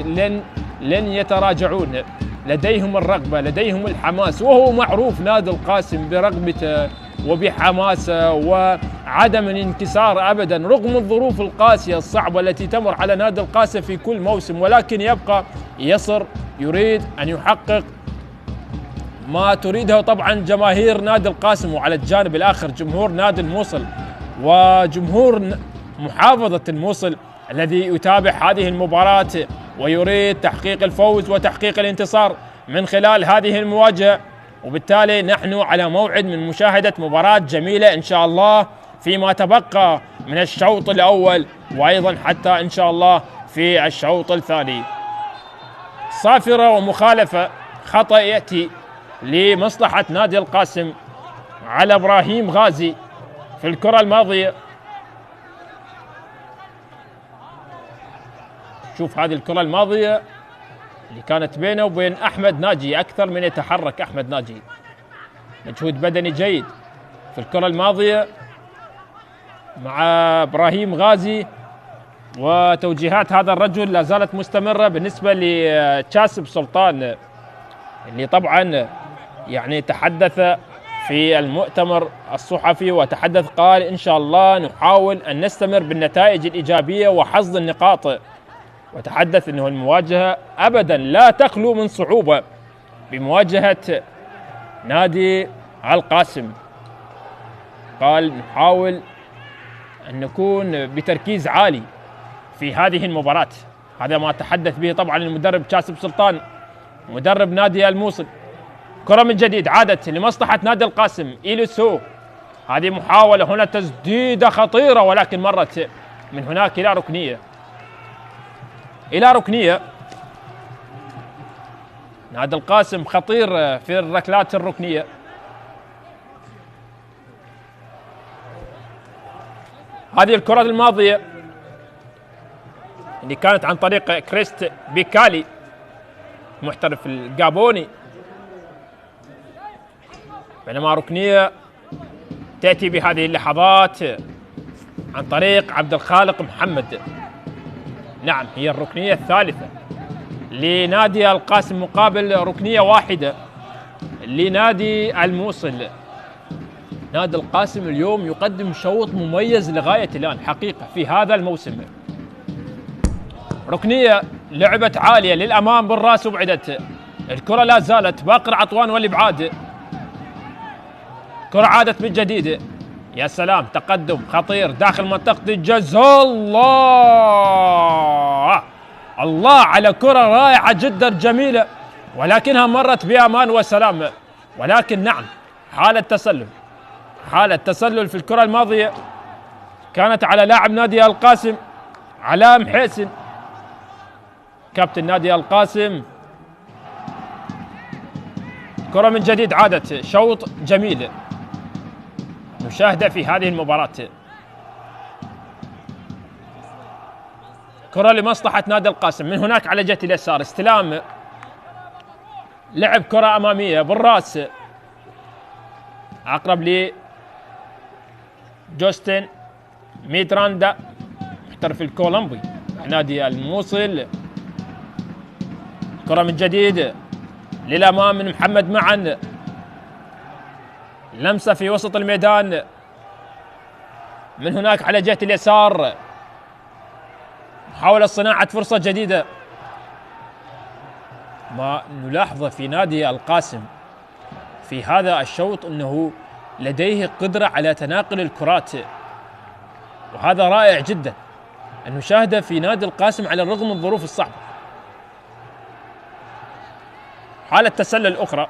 لن يتراجعون، لديهم الرغبة، لديهم الحماس، وهو معروف نادي القاسم برغبته وبحماسه وعدم الانكسار أبدا رغم الظروف القاسية الصعبة التي تمر على نادي القاسم في كل موسم، ولكن يبقى يصر، يريد أن يحقق ما تريده طبعا جماهير نادي القاسم، وعلى الجانب الآخر جمهور نادي الموصل وجمهور محافظة الموصل الذي يتابع هذه المباراة ويريد تحقيق الفوز وتحقيق الانتصار من خلال هذه المواجهة. وبالتالي نحن على موعد من مشاهدة مباراة جميلة إن شاء الله فيما تبقى من الشوط الأول، وأيضا حتى إن شاء الله في الشوط الثاني. صافرة ومخالفة خطأ يأتي لمصلحة نادي القاسم على إبراهيم غازي في الكرة الماضية. شوف هذه الكرة الماضية اللي كانت بينه وبين أحمد ناجي، أكثر من يتحرك أحمد ناجي، مجهود بدني جيد في الكرة الماضية مع إبراهيم غازي، وتوجيهات هذا الرجل لا زالت مستمرة بالنسبة لشاسب سلطان اللي طبعا يعني تحدث في المؤتمر الصحفي وتحدث قال إن شاء الله نحاول أن نستمر بالنتائج الإيجابية وحصد النقاط، وتحدث أنه المواجهة أبدا لا تخلو من صعوبة بمواجهة نادي القاسم. قال نحاول أن نكون بتركيز عالي في هذه المباراة. هذا ما تحدث به طبعا المدرب شاسب سلطان مدرب نادي الموصل. كرة من جديد عادت لمصلحة نادي القاسم، إيليسو، هذه محاولة، هنا تسديدة خطيرة ولكن مرت من هناك إلى ركنية. نادي القاسم خطير في الركلات الركنية. هذه الكرة الماضية اللي كانت عن طريق كريست بيكالي محترف الجابوني، بينما ركنية تأتي بهذه اللحظات عن طريق عبد الخالق محمد. نعم هي الركنية الثالثة لنادي القاسم مقابل ركنية واحدة لنادي الموصل. نادي القاسم اليوم يقدم شوط مميز لغاية الآن حقيقة في هذا الموسم. ركنية لعبت عالية للأمام بالراس وبعدت، الكرة لا زالت باقر عطوان والإبعاد، كرة عادت من جديد، يا سلام تقدم خطير داخل منطقة الجزاء. الله الله على كرة رائعة جدا جميلة، ولكنها مرت بأمان وسلام. ولكن نعم حالة تسلل في الكرة الماضية كانت على لاعب نادي القاسم علام حسن كابتن نادي القاسم. كرة من جديد عادت، شوط جميل مشاهدة في هذه المباراة. كرة لمصلحة نادي القاسم من هناك على جهة اليسار، استلام، لعب كرة أمامية بالراس، أقرب لي جوستن ميتراندا محترف الكولومبي نادي الموصل. كرة من جديد للأمام من محمد معن، لمسة في وسط الميدان من هناك على جهة اليسار، محاولة صناعة فرصة جديدة. ما نلاحظه في نادي القاسم في هذا الشوط أنه لديه قدرة على تناقل الكرات، وهذا رائع جدا أن نشاهده في نادي القاسم على الرغم من الظروف الصعبة. حالة تسلل أخرى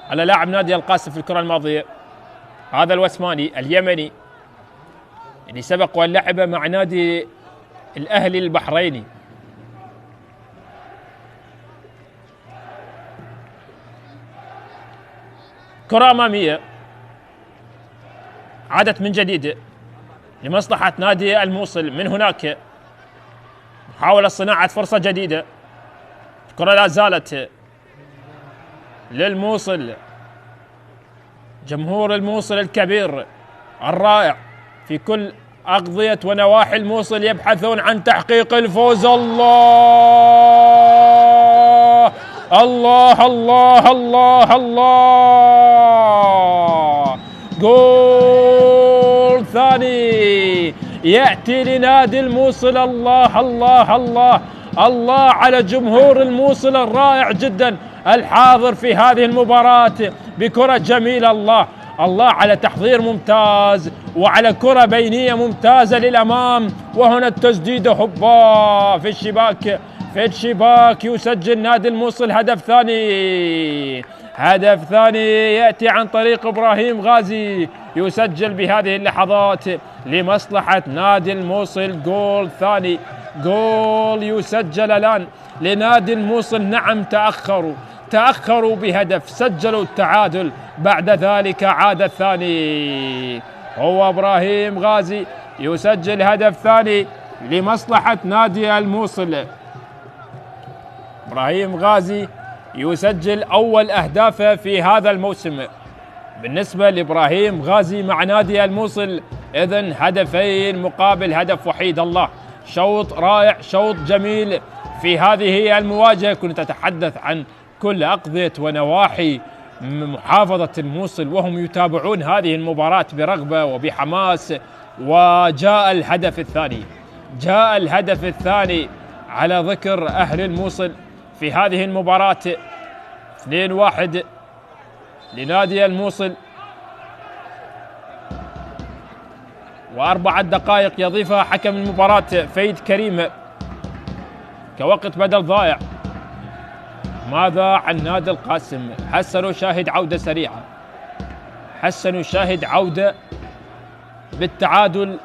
على لاعب نادي القاسم في الكرة الماضية، هذا الوسماني اليمني اللي سبق وأن لعب مع نادي الأهلي البحريني. كرة أمامية عادت من جديد لمصلحة نادي الموصل، من هناك محاولة صناعة فرصة جديدة، الكرة لا زالت للموصل، جمهور الموصل الكبير الرائع في كل أقضية ونواحي الموصل يبحثون عن تحقيق الفوز. الله الله الله الله الله، جول ثاني يأتي لنادي الموصل. الله الله الله الله على جمهور الموصل الرائع جدا الحاضر في هذه المباراة بكرة جميلة. الله الله على تحضير ممتاز وعلى كرة بينية ممتازة للأمام، وهنا التسديدة هوبا في الشباك يسجل نادي الموصل هدف ثاني يأتي عن طريق إبراهيم غازي، يسجل بهذه اللحظات لمصلحة نادي الموصل جول ثاني، جول يسجل الآن لنادي الموصل. نعم تأخروا بهدف، سجلوا التعادل، بعد ذلك عاد الثاني، هو إبراهيم غازي يسجل هدف ثاني لمصلحة نادي الموصل. إبراهيم غازي يسجل أول أهدافه في هذا الموسم بالنسبة لإبراهيم غازي مع نادي الموصل، إذن هدفين مقابل هدف وحيد. الله، شوط رائع، شوط جميل في هذه المواجهة. كنت أتحدث عن كل أقضية ونواحي محافظة الموصل وهم يتابعون هذه المباراة برغبة وبحماس، وجاء الهدف الثاني على ذكر أهل الموصل في هذه المباراة. 2-1 لنادي الموصل، و4 دقائق يضيفها حكم المباراة فايد كريم كوقت بدل ضائع. ماذا عن نادي القاسم؟ حسنوا شاهد عودة سريعة، حسنوا شاهد عودة بالتعادل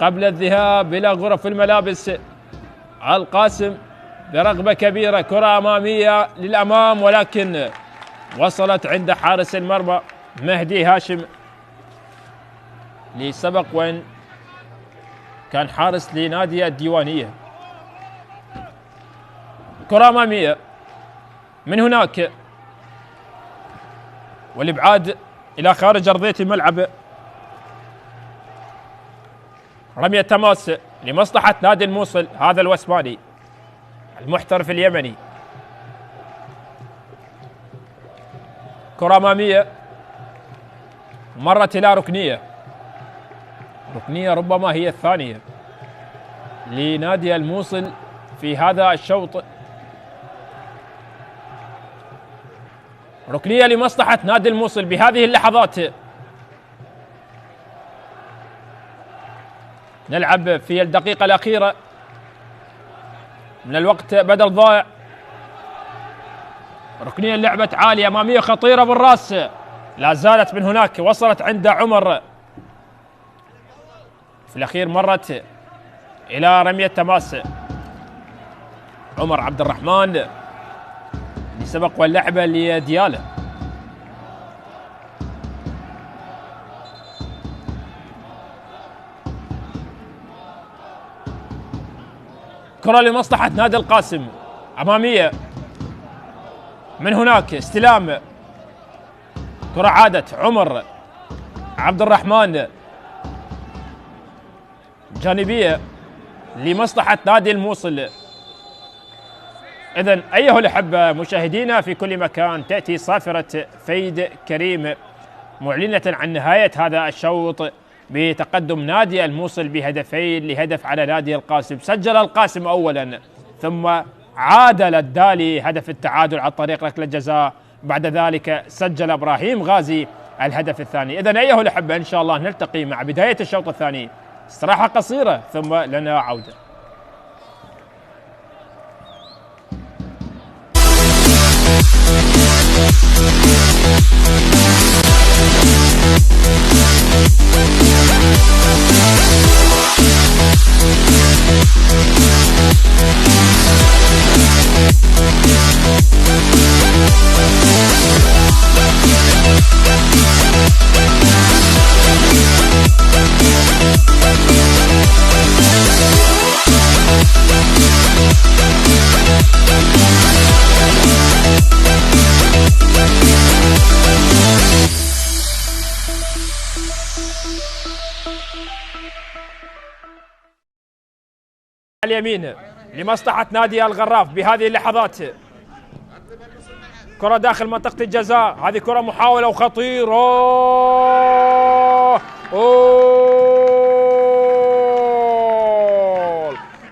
قبل الذهاب إلى غرف الملابس. القاسم برغبة كبيرة، كرة أمامية للأمام ولكن وصلت عند حارس المرمى مهدي هاشم، لسبق وين كان حارس لنادي الديوانية. كرة أمامية من هناك والإبعاد إلى خارج أرضية الملعب، رمية تماس لمصلحة نادي الموصل، هذا الوسماني المحترف اليمني. كرة أمامية مرت إلى ركنية ربما هي الثانية لنادي الموصل في هذا الشوط. ركنية لمصلحة نادي الموصل بهذه اللحظات. نلعب في الدقيقة الأخيرة من الوقت بدل ضائع. ركنية لعبت عالية أمامية خطيرة بالراس، لا زالت من هناك، وصلت عند عمر، في الأخير مرت إلى رمية تماس. عمر عبد الرحمن اللي سبق واللعبة لدياله. كرة لمصلحة نادي القاسم أمامية، من هناك استلام، كرة عادت عمر عبد الرحمن جانبية لمصلحة نادي الموصل. إذن أيها الأحبة مشاهدينا في كل مكان، تأتي صافرة فيد كريم معلنة عن نهاية هذا الشوط بتقدم نادي الموصل بهدفين لهدف على نادي القاسم. سجل القاسم أولا، ثم عادل الدالي هدف التعادل عن طريق ركلة جزاء، بعد ذلك سجل إبراهيم غازي الهدف الثاني. إذن أيها الأحبة إن شاء الله نلتقي مع بداية الشوط الثاني، استراحة قصيرة ثم لنا عودة. اليمين لمصلحة نادي الغراف بهذه اللحظات. كرة داخل منطقة الجزاء، هذه كرة محاولة وخطيرة.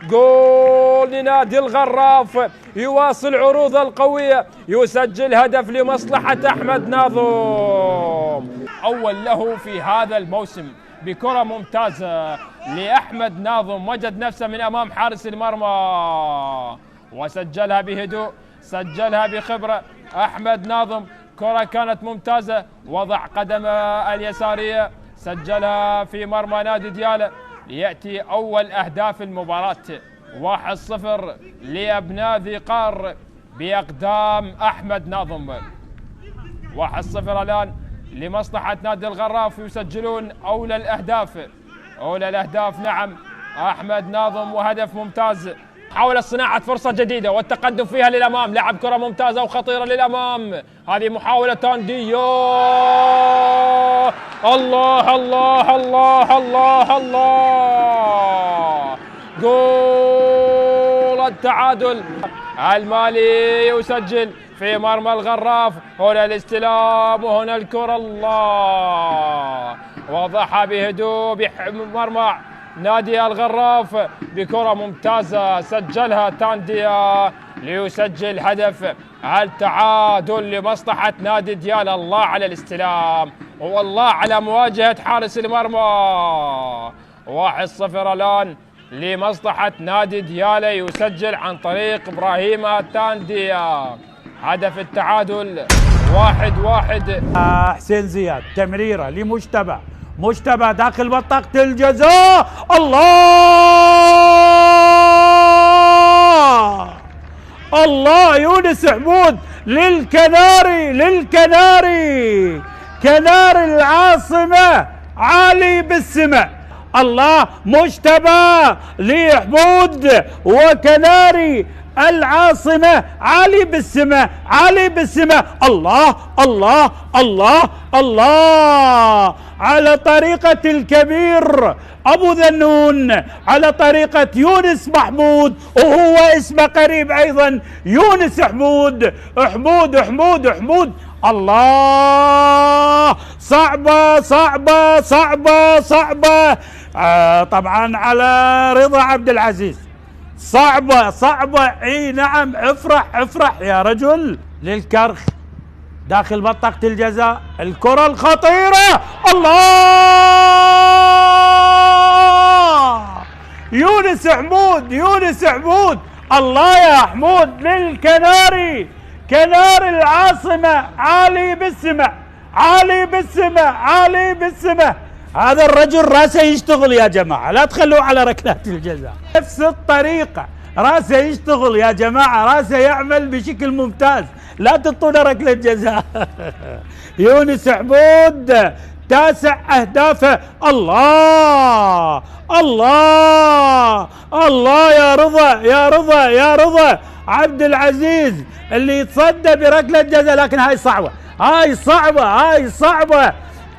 جول لنادي الغراف، يواصل عروض القوية، يسجل هدف لمصلحة أحمد ناظم، أول له في هذا الموسم بكرة ممتازة لأحمد ناظم، وجد نفسه من أمام حارس المرمى وسجلها بهدوء، سجلها بخبرة. أحمد ناظم كرة كانت ممتازة، وضع قدمه اليسارية، سجلها في مرمى نادي دياله، ليأتي أول أهداف المباراة. 1-0 لأبناء ذي قار بأقدام أحمد ناظم. 1-0 الآن لمصلحة نادي الغراف، يسجلون أولى الأهداف نعم أحمد ناظم، وهدف ممتاز. حاول صناعة فرصة جديدة والتقدم فيها للأمام، لعب كرة ممتازة وخطيرة للأمام، هذه محاولة تاندي. الله الله الله الله الله، جول التعادل. المالي يسجل في مرمى الغراف، هنا الاستلام وهنا الكرة، الله وضعها بهدوء بمرمى نادي الغراف بكرة ممتازة، سجلها تانديا ليسجل هدف التعادل لمصلحة نادي دياله. الله على الاستلام والله على مواجهة حارس المرمى. 1-0 الآن لمصلحة نادي دياله، يسجل عن طريق إبراهيم تانديا هدف التعادل. 1-1. حسين زياد تمريرة لمجتبى، مجتبى داخل منطقة الجزاء، الله الله، يونس حمود للكناري كنار العاصمة عالي بالسماء، الله مجتبى لحمود وكناري العاصمة علي بالسماء، علي بالسماء. الله الله الله الله على طريقة الكبير أبو ذنون، على طريقة يونس محمود، وهو اسمه قريب أيضا يونس حمود. حمود حمود حمود. الله صعبة صعبة صعبة صعبة. طبعا على رضا عبد العزيز. صعبة صعبة. اي نعم. افرح افرح يا رجل. للكرخ داخل منطقة الجزاء، الكرة الخطيرة. الله يونس حمود، يونس حمود. الله يا حمود للكناري، كنار العاصمة علي بالسماء، علي بالسماء، علي بالسماء. هذا الرجل راسه يشتغل يا جماعة، لا تخلوه على ركلات الجزاء. نفس الطريقة راسه يشتغل يا جماعة، راسه يعمل بشكل ممتاز، لا تطونا ركلة جزاء. يونس حمود 9 أهدافه. الله الله الله يا رضا يا رضا يا رضا عبد العزيز اللي يتصدى بركلة جزاء، لكن هاي صعبة، هاي صعبة، هاي صعبة.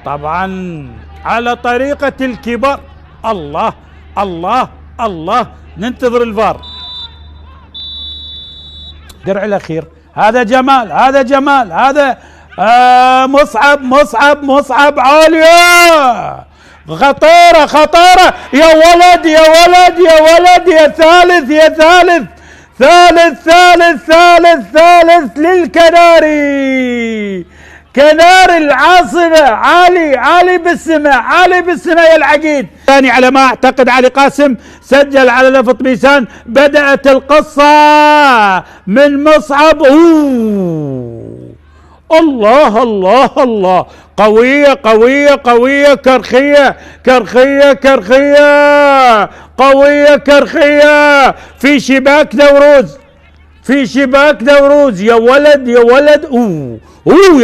طبعا على طريقة الكبار. الله الله الله. ننتظر الفار. درع الأخير. هذا جمال، هذا جمال، هذا مصعب مصعب مصعب. عالية خطيرة خطيرة. يا ولد يا ولد يا ولد. يا ثالث يا ثالث. ثالث ثالث ثالث ثالث للكناري، كنار العاصمة علي، علي بالسماء، علي بالسماء يا العقيد. ثاني على ما اعتقد علي قاسم سجل على لفط ميسان. بدأت القصة من مصعب. الله الله الله. قوية قوية قوية. كرخية كرخية كرخية. قوية كرخية في شباك نوروز، في شباك نوروز. يا ولد يا ولد.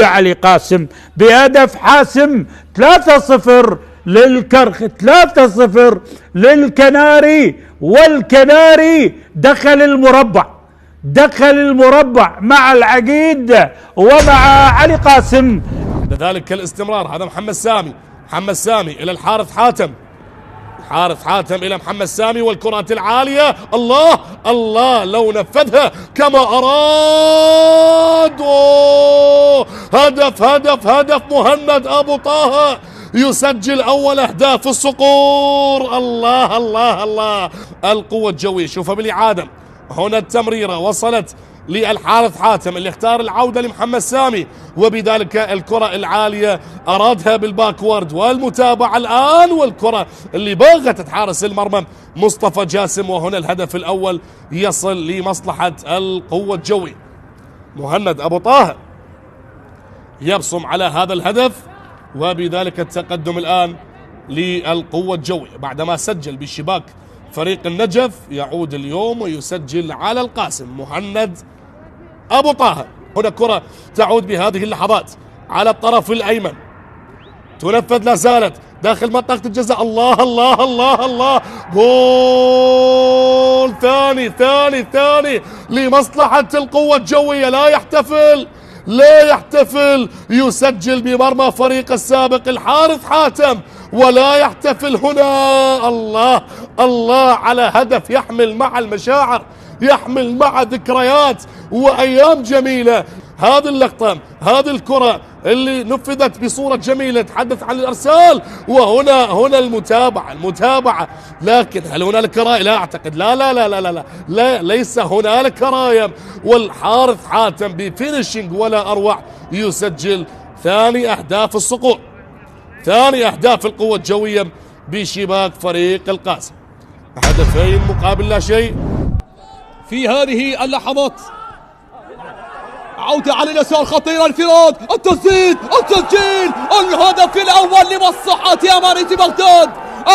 يا علي قاسم بهدف حاسم. 3-0 للكرخ، 3-0 للكناري. والكناري دخل المربع، دخل المربع مع العقيد ومع علي قاسم. لذلك الاستمرار. هذا محمد سامي، محمد سامي إلى الحارث حاتم، حارث حاتم إلى محمد سامي والكرات العالية. الله الله لو نفذها كما أراد. هدف هدف هدف. مهند أبو طه يسجل أول أهداف الصقور. الله الله الله. القوة الجوية. شوفها بالإعادة. هنا التمريرة وصلت للحارث حاتم اللي اختار العودة لمحمد سامي، وبذلك الكرة العالية أرادها بالباكورد. والمتابعة الآن، والكرة اللي بغت حارس المرمى مصطفى جاسم. وهنا الهدف الأول يصل لمصلحة القوة الجوية. مهند أبو طه يبصم على هذا الهدف، وبذلك التقدم الآن للقوة الجوية بعدما سجل بشباك فريق النجف. يعود اليوم ويسجل على القاسم مهند أبو طه. هنا كرة تعود بهذه اللحظات على الطرف الأيمن، تنفذ لا زالت داخل منطقة الجزاء. الله الله الله الله. جول ثاني ثاني ثاني لمصلحة القوة الجوية. لا يحتفل، لا يحتفل. يسجل بمرمى فريق السابق الحارث حاتم ولا يحتفل هنا. الله الله على هدف يحمل مع المشاعر، يحمل مع ذكريات وأيام جميلة. هذه اللقطة، هذه الكرة اللي نفذت بصورة جميلة. تحدث عن الإرسال، وهنا المتابعة. لكن هل هنالك راية؟ لا أعتقد. لا لا لا لا لا, لا ليس هنالك راية. والحارث حاتم بفينيشنج ولا أروع يسجل ثاني أهداف الصقور، ثاني أهداف القوة الجوية بشباك فريق القاسم. هدفين مقابل لا شيء في هذه اللحظات. عودة على اليسار خطيرة. انفراد. التسديد. التسجيل. الهدف الأول لمصلحة أمانة بغداد.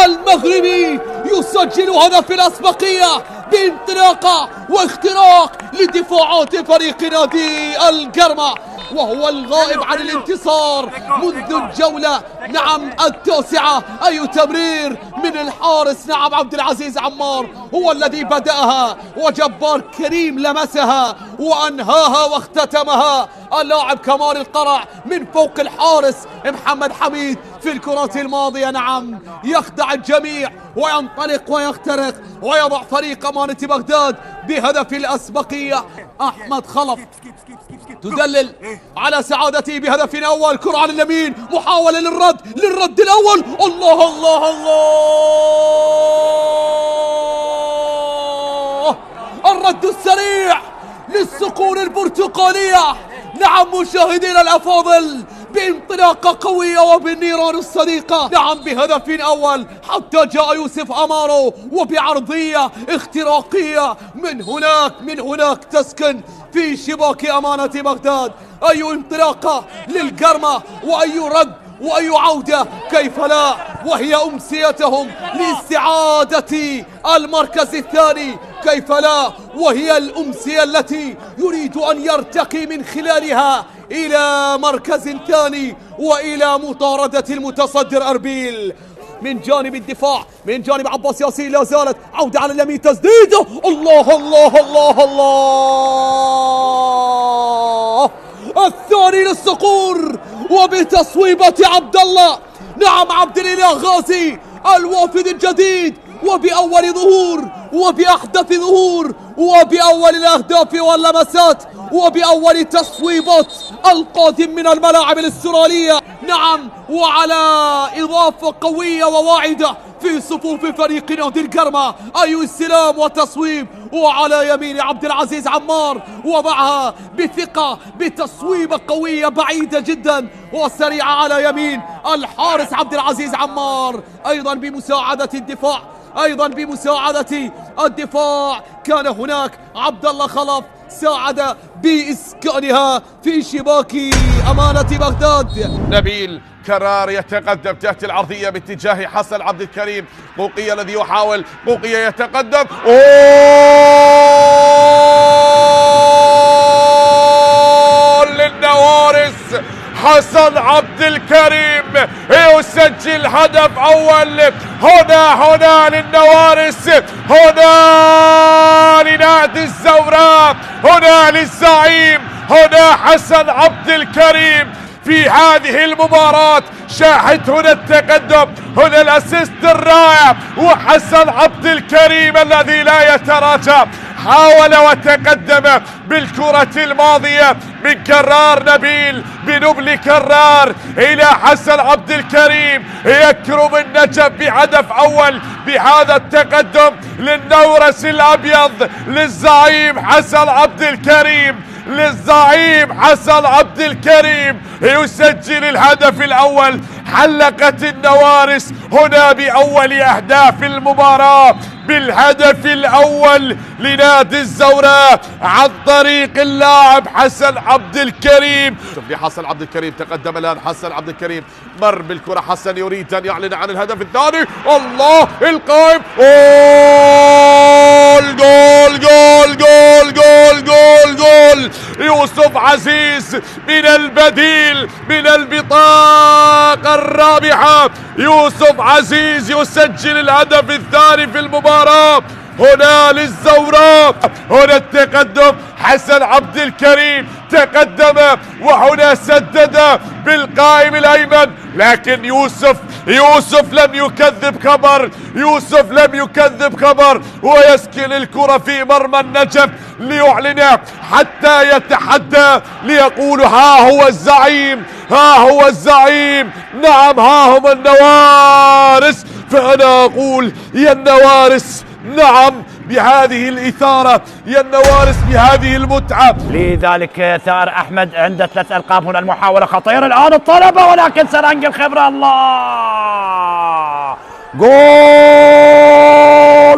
المغربي يسجل هدف الأسبقية بانطلاقة واختراق لدفاعات فريق نادي القرمة. وهو الغائب عن الانتصار منذ الجولة التاسعة. أي تمرير من الحارس عبد العزيز عمار، هو الذي بدأها وجبار كريم لمسها وأنهاها واختتمها اللاعب كمال القرع من فوق الحارس محمد حميد في الكرة الماضية. يخدع الجميع وينطلق ويخترق ويضع فريق أمانة بغداد بهدف الأسبقية. أحمد خلف تدلل على سعادته بهدف أول. كرة على اليمين، محاولة للرد الأول. الله الله الله، الرد السريع للصقور البرتقالية. مشاهدينا الأفاضل، بانطلاقة قوية وبالنيران الصديقة. بهدف أول حتى جاء يوسف أمارو وبعرضية اختراقية من هناك تسكن في شباك أمانة بغداد. أي انطلاقة للقرمة وأي رد وأي عودة، كيف لا، وهي أمسيتهم لاستعادة المركز الثاني. كيف لا، وهي الأمسية التي يريد أن يرتقي من خلالها إلى مركز ثاني وإلى مطاردة المتصدر أربيل. من جانب الدفاع، من جانب عباس ياسين، لا زالت عودة على اليمين، تسديده. الله الله الله الله، الثاني للصقور وبتصويبة عبد الله، عبد الإله غازي الوافد الجديد، وبأول ظهور وبأحدث ظهور وبأول الأهداف واللمسات وبأول تصويبات القادم من الملاعب الأسترالية. وعلى إضافة قوية وواعدة في صفوف فريق نادي القرمة. أي استلام وتصويب، وعلى يمين عبد العزيز عمار، وضعها بثقة بتصويبة قوية بعيدة جدا وسريعة على يمين الحارس عبد العزيز عمار. أيضا بمساعدة الدفاع كان هناك عبد الله خلف ساعد بإسكانها في شباك أمانة بغداد. نبيل كرار يتقدم تحت العرضية باتجاه حسن عبد الكريم. قوقية الذي يحاول، قوقية يتقدم، للنوارس. حسن عبد الكريم يسجل هدف أول. هنا للنوارس، هنا لنادي الزوراء، هنا للزعيم، هنا حسن عبد الكريم في هذه المباراة. شاهد هنا التقدم، هنا الاسيست الرائع، وحسن عبد الكريم الذي لا يتراجع حاول وتقدم بالكرة الماضية من كرار نبيل بنبل كرار إلى حسن عبد الكريم. يكرم النجف بهدف أول بهذا التقدم للنورس الأبيض، للزعيم حسن عبد الكريم، حسن عبد الكريم يسجل الهدف الأول. حلقت النوارس هنا بأول أهداف المباراة بالهدف الأول لنادي الزوراء عن طريق اللاعب حسن عبد الكريم. شوف لي حسن عبد الكريم تقدم الآن. حسن عبد الكريم مر بالكرة، حسن يريد أن يعلن عن الهدف الثاني. الله، القائم، جول جول جول جول جول جول. يوسف عزيز من البديل، من البطاقة الرابحة، يوسف عزيز يسجل الهدف الثاني في المباراة. هنا للزوراء، هنا التقدم، حسن عبد الكريم تقدم وهنا سدد بالقائم الأيمن، لكن يوسف لم يكذب خبر، ويسكن الكرة في مرمى النجف ليعلن حتى يتحدى ليقول ها هو الزعيم، نعم ها هم النوارس. فأنا أقول يا النوارس نعم بهذه الإثارة، يا النوارس بهذه المتعة. لذلك ثار أحمد عنده 3 ألقاب. هنا المحاولة خطيرة الآن الطلبة، ولكن سرنج الخبرة. الله، جول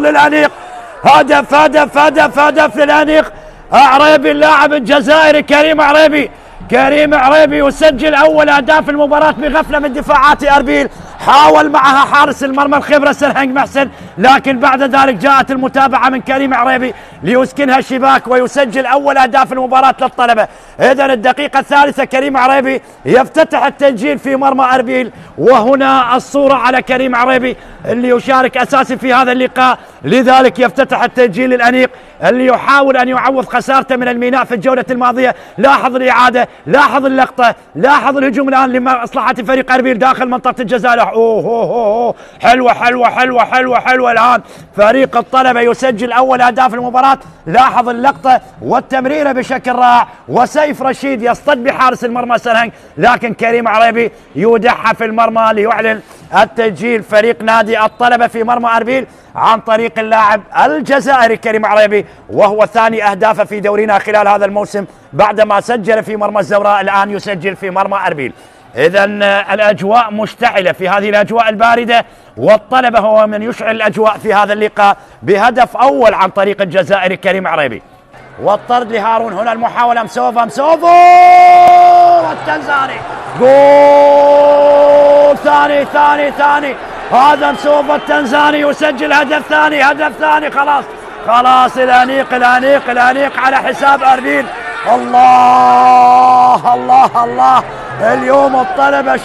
للأنيق. هدف للأنيق. عريبي اللاعب الجزائري كريم عريبي يسجل أول أهداف المباراة بغفلة من دفاعات أربيل. حاول معها حارس المرمى الخبرة سرهنج محسن، لكن بعد ذلك جاءت المتابعة من كريم عريبي ليسكنها الشباك ويسجل أول أهداف المباراة للطلبة. إذن الدقيقة الثالثة كريم عريبي يفتتح التسجيل في مرمى أربيل، وهنا الصورة على كريم عريبي اللي يشارك أساسي في هذا اللقاء، لذلك يفتتح التسجيل الأنيق اللي يحاول أن يعوض خسارته من الميناء في الجولة الماضية. لاحظ الإعادة، لاحظ اللقطة، لاحظ الهجوم الآن لمصلحة فريق أربيل داخل منطقة الجزاء. أوه حلوة حلوة حلوة حلوة حلوة. الآن فريق الطلبة يسجل أول أهداف المباراة. لاحظ اللقطة والتمريرة بشكل رائع، وسيف رشيد يصطد بحارس المرمى سرهنج، لكن كريم عريبي يودعها في المرمى ليعلن التسجيل فريق نادي الطلبة في مرمى أربيل عن طريق اللاعب الجزائري كريم عريبي، وهو ثاني أهدافه في دورينا خلال هذا الموسم بعدما سجل في مرمى الزوراء، الآن يسجل في مرمى أربيل. إذن الأجواء مشتعلة في هذه الأجواء الباردة، والطلبة هو من يشعل الأجواء في هذا اللقاء بهدف أول عن طريق الجزائري كريم عريبي. والطرد لهارون، هنا المحاولة مسوفو والتنزاني، جول ثاني هذا مسوفو التنزاني يسجل هدف ثاني. خلاص الأنيق على حساب أربيل. الله اليوم الطلبة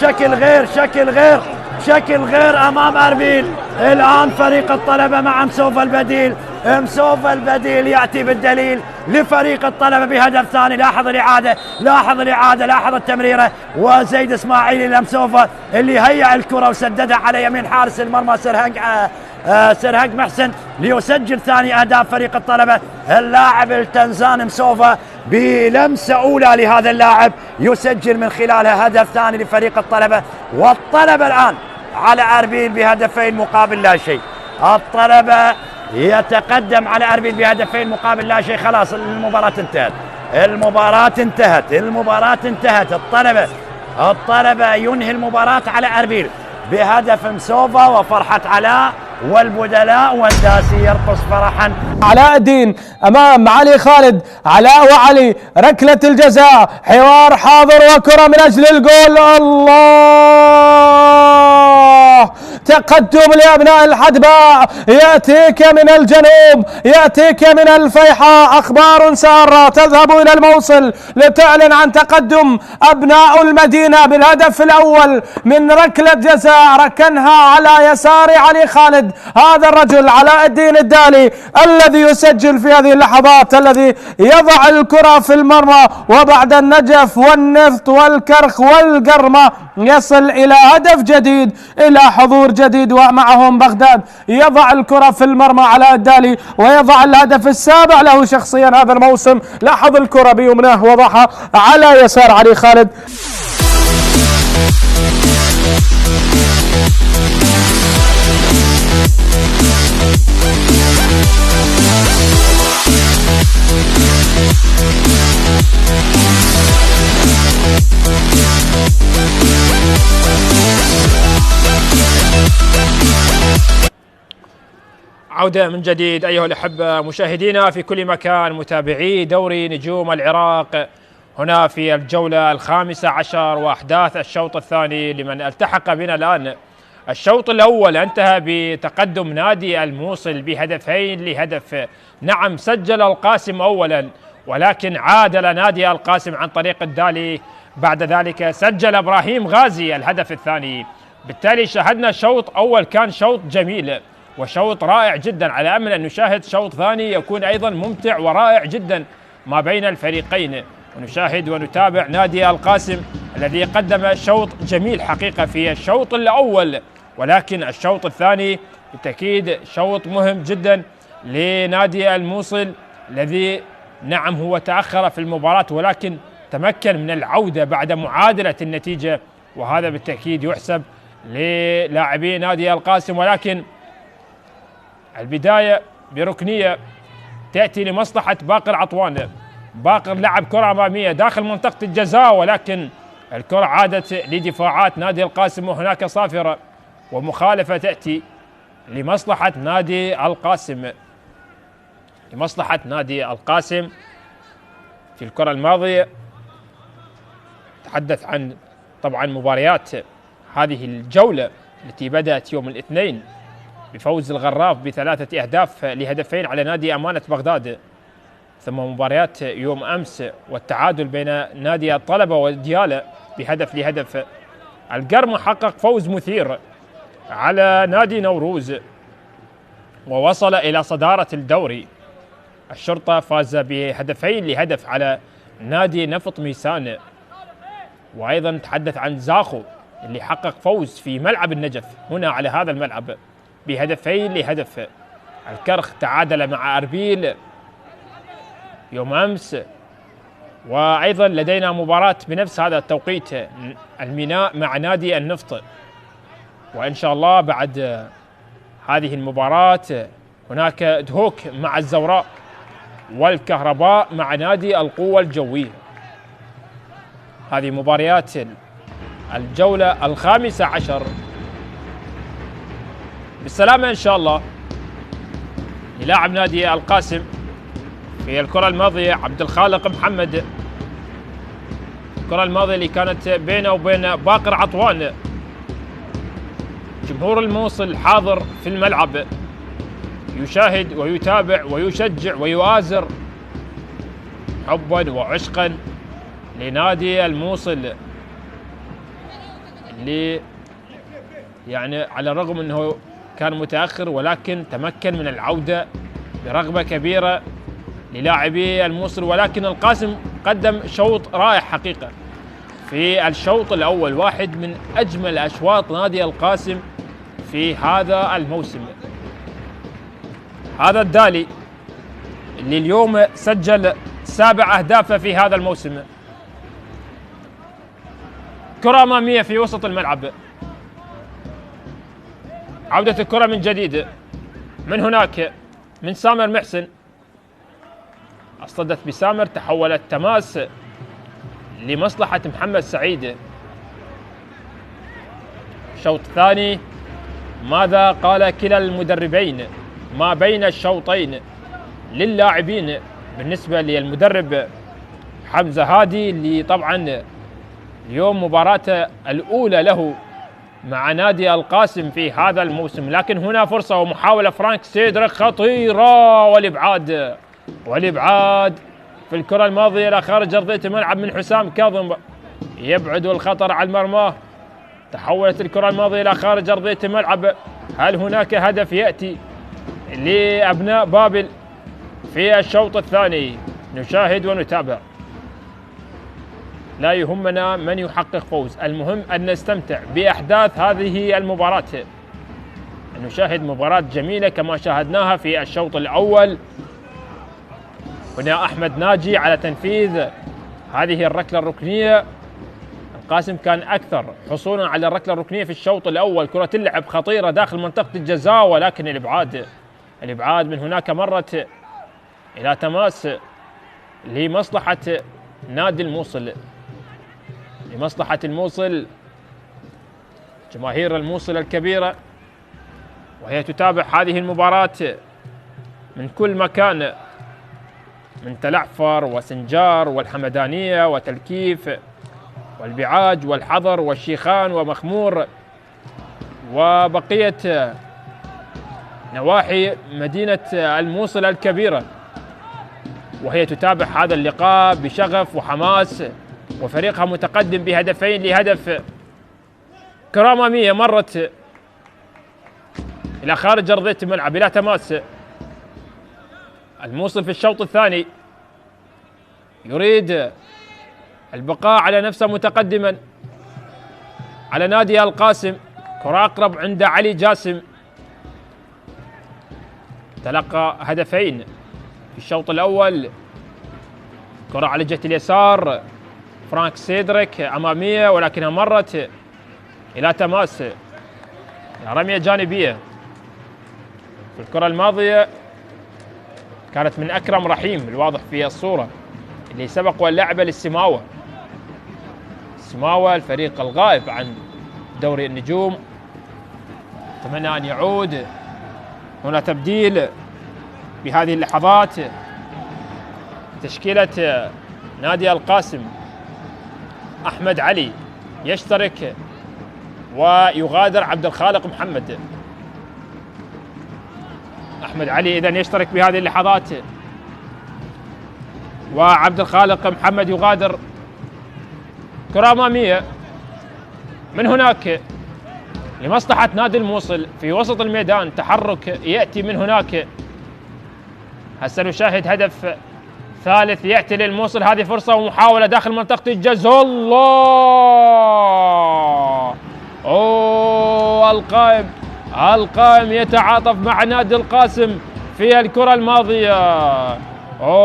شكل غير أمام أربيل. الآن فريق الطلبة مع مسوفو البديل يأتي بالدليل لفريق الطلبة بهدف ثاني. لاحظ الإعادة، لاحظ التمريرة، وزيد إسماعيلي لمسوفو اللي هيأ الكرة وسددها على يمين حارس المرمى سرهنج محسن ليسجل ثاني أهداف فريق الطلبة. اللاعب التنزاني مسوفو بلمسة أولى لهذا اللاعب يسجل من خلالها هدف ثاني لفريق الطلبة. والطلبة الآن على أربيل بهدفين مقابل لا شيء. الطلبة يتقدم على أربيل بهدفين مقابل لا شيء. خلاص المباراة انتهت. الطلبة ينهي المباراة على أربيل بهدف مسوفو وفرحة علاء، والبدلاء والداسي يرقص فرحا. علاء الدين امام علي خالد، علاء وعلي، ركلة الجزاء، حوار حاضر وكرة من اجل الجول. الله، تقدم لابناء الحدباء، ياتيك من الجنوب، ياتيك من الفيحاء اخبار سارة تذهب الى الموصل لتعلن عن تقدم ابناء المدينة بالهدف الاول من ركلة جزاء ركنها على يسار علي خالد. هذا الرجل علاء الدين الدالي الذي يسجل في هذه اللحظات، الذي يضع الكرة في المرمى، وبعد النجف والنفط والكرخ والقرمة يصل إلى هدف جديد، إلى حضور جديد ومعهم بغداد. يضع الكرة في المرمى علاء الدالي ويضع الهدف السابع له شخصيا هذا الموسم. لاحظ الكرة بيمناه وضعها على يسار علي خالد. عودة من جديد أيها الأحبة مشاهدينا في كل مكان، متابعي دوري نجوم العراق، هنا في الجولة الخامسة عشر وأحداث الشوط الثاني لمن التحق بنا الآن. الشوط الأول انتهى بتقدم نادي الموصل بهدفين لهدف. نعم، سجل القاسم أولا، ولكن عادل نادي القاسم عن طريق الدالي. بعد ذلك سجل إبراهيم غازي الهدف الثاني. بالتالي شاهدنا شوط أول كان شوط جميل وشوط رائع جدا، على أمل أن نشاهد شوط ثاني يكون أيضا ممتع ورائع جدا ما بين الفريقين، ونشاهد ونتابع نادي القاسم الذي قدم شوط جميل حقيقة في الشوط الأول، ولكن الشوط الثاني بالتأكيد شوط مهم جدا لنادي الموصل الذي نعم هو تأخر في المباراة ولكن تمكن من العودة بعد معادلة النتيجة، وهذا بالتأكيد يحسب للاعبي نادي القاسم. ولكن البداية بركنية تأتي لمصلحة باقر عطوان. باقر لعب كرة أمامية داخل منطقة الجزاء، ولكن الكرة عادت لدفاعات نادي القاسم، وهناك صافرة ومخالفة تأتي لمصلحة نادي القاسم. في الكرة الماضية تحدث عن طبعا مباريات هذه الجولة التي بدأت يوم الاثنين بفوز الغراف ب3 أهداف لهدفين على نادي أمانة بغداد، ثم مباريات يوم أمس والتعادل بين نادي الطلبة وديالى بهدف لهدف. القرم حقق فوز مثير على نادي نوروز ووصل إلى صدارة الدوري. الشرطة فاز بهدفين لهدف على نادي نفط ميسان. وأيضا نتحدث عن زاخو اللي حقق فوز في ملعب النجف هنا على هذا الملعب بهدفين لهدف. الكرخ تعادل مع أربيل يوم أمس. وأيضا لدينا مباراة بنفس هذا التوقيت الميناء مع نادي النفط. وإن شاء الله بعد هذه المباراة هناك دهوك مع الزوراء والكهرباء مع نادي القوة الجوية. هذه مباريات الجولة 15. بالسلامة إن شاء الله للاعب نادي القاسم في الكرة الماضية عبد الخالق محمد. الكرة الماضية اللي كانت بينه وبين باقر عطوان. جمهور الموصل حاضر في الملعب يشاهد ويتابع ويشجع ويؤازر حبا وعشقا لنادي الموصل، اللي يعني على الرغم انه كان متاخر ولكن تمكن من العوده برغبه كبيره للاعبي الموصل. ولكن القاسم قدم شوط رائع حقيقه في الشوط الاول، واحد من اجمل اشواط نادي القاسم في هذا الموسم. هذا الدالي اللي اليوم سجل 7 أهداف في هذا الموسم. كرة أمامية في وسط الملعب، عودة الكرة من جديد من هناك من سامر محسن. اصطدت بسامر، تحولت تماس لمصلحة محمد سعيد. الشوط الثاني ماذا قال كلا المدربين ما بين الشوطين للاعبين؟ بالنسبة للمدرب حمزة هادي اللي طبعا اليوم مباراته الأولى له مع نادي القاسم في هذا الموسم. لكن هنا فرصة ومحاولة فرانك سيدرك خطيرة والإبعاد في الكرة الماضية إلى خارج أرضية الملعب من حسام كاظم، يبعد الخطر على المرمى. تحولت الكرة الماضية إلى خارج أرضية الملعب. هل هناك هدف يأتي لأبناء بابل في الشوط الثاني؟ نشاهد ونتابع. لا يهمنا من يحقق فوز، المهم أن نستمتع بأحداث هذه المباراة. نشاهد مباراة جميلة كما شاهدناها في الشوط الأول. هنا أحمد ناجي على تنفيذ هذه الركلة الركنية. القاسم كان أكثر حصولا على الركلة الركنية في الشوط الأول. كرة اللعب خطيرة داخل منطقة الجزاء، ولكن الإبعاد من هناك مرت إلى تماس لمصلحة نادي الموصل، لمصلحة الموصل، جماهير الموصل الكبيرة، وهي تتابع هذه المباراة من كل مكان، من تلعفر وسنجار والحمدانية وتلكيف والبعاج والحضر والشيخان ومخمور وبقية نواحي مدينة الموصل الكبيرة، وهي تتابع هذا اللقاء بشغف وحماس، وفريقها متقدم بهدفين لهدف. كرة أمامية مرت إلى خارج أرضية الملعب إلى تماس. الموصل في الشوط الثاني يريد البقاء على نفسه متقدما على نادي القاسم. كرة أقرب عند علي جاسم، تلقى هدفين في الشوط الأول. كرة على جهة اليسار، فرانك سيدريك أمامية ولكنها مرت إلى تماس، رمية جانبية. في الكرة الماضية كانت من أكرم رحيم الواضح في الصورة، اللي سبق واللعب للسماوة. السماوة الفريق الغائب عن دوري النجوم، أتمنى أن يعود. هنا تبديل بهذه اللحظات تشكيلة نادي القاسم. أحمد علي يشترك ويغادر عبد الخالق محمد. أحمد علي إذن يشترك بهذه اللحظات، وعبد الخالق محمد يغادر. كرة أمامية من هناك لمصلحة نادي الموصل في وسط الميدان، تحرك يأتي من هناك. هسه نشاهد هدف ثالث يأتي للموصل، هذه فرصة ومحاولة داخل منطقة الجزاء. الله، أوه، القائم يتعاطف مع نادي القاسم في الكرة الماضية.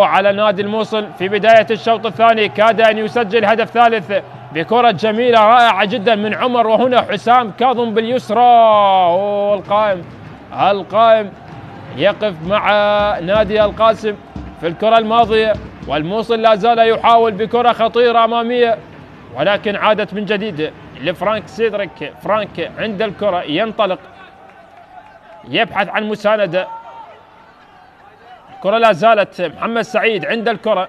على نادي الموصل في بداية الشوط الثاني كاد أن يسجل هدف ثالث بكرة جميلة رائعة جدا من عمر، وهنا حسام كاظم باليسرى. القائم يقف مع نادي القاسم في الكرة الماضية، والموصل لا زال يحاول بكرة خطيرة أمامية، ولكن عادت من جديد لفرانك سيدريك. فرانك عند الكرة ينطلق يبحث عن مساندة. الكرة لا زالت محمد سعيد عند الكرة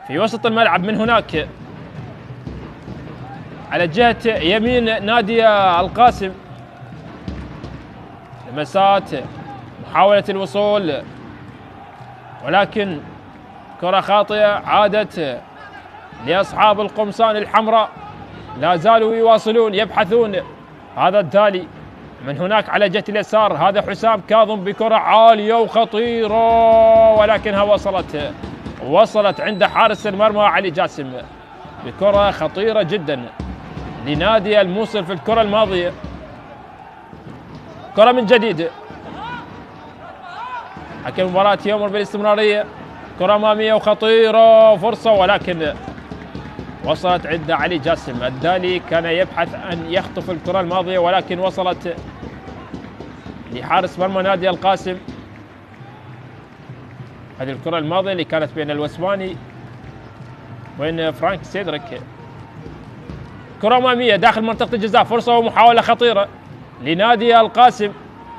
في وسط الملعب، من هناك على جهة يمين نادي القاسم. لمسات، محاولة الوصول، ولكن كرة خاطئة عادت لأصحاب القمصان الحمراء. لا زالوا يواصلون يبحثون. هذا الدالي من هناك على جهة اليسار، هذا حسام كاظم بكرة عالية وخطيرة، ولكنها وصلت عند حارس المرمى علي جاسم بكرة خطيرة جدا لنادي الموصل في الكرة الماضية. كرة من جديد، حكم المباراة يؤمر بالاستمرارية. كرة أمامية وخطيرة، فرصة، ولكن وصلت عند علي جاسم. الدالي كان يبحث أن يخطف الكرة الماضية، ولكن وصلت لحارس مرمى نادي القاسم. هذه الكرة الماضية اللي كانت بين الوسواني وبين فرانك سيدريك. كرة أمامية داخل منطقة الجزاء، فرصة ومحاولة خطيرة لنادي القاسم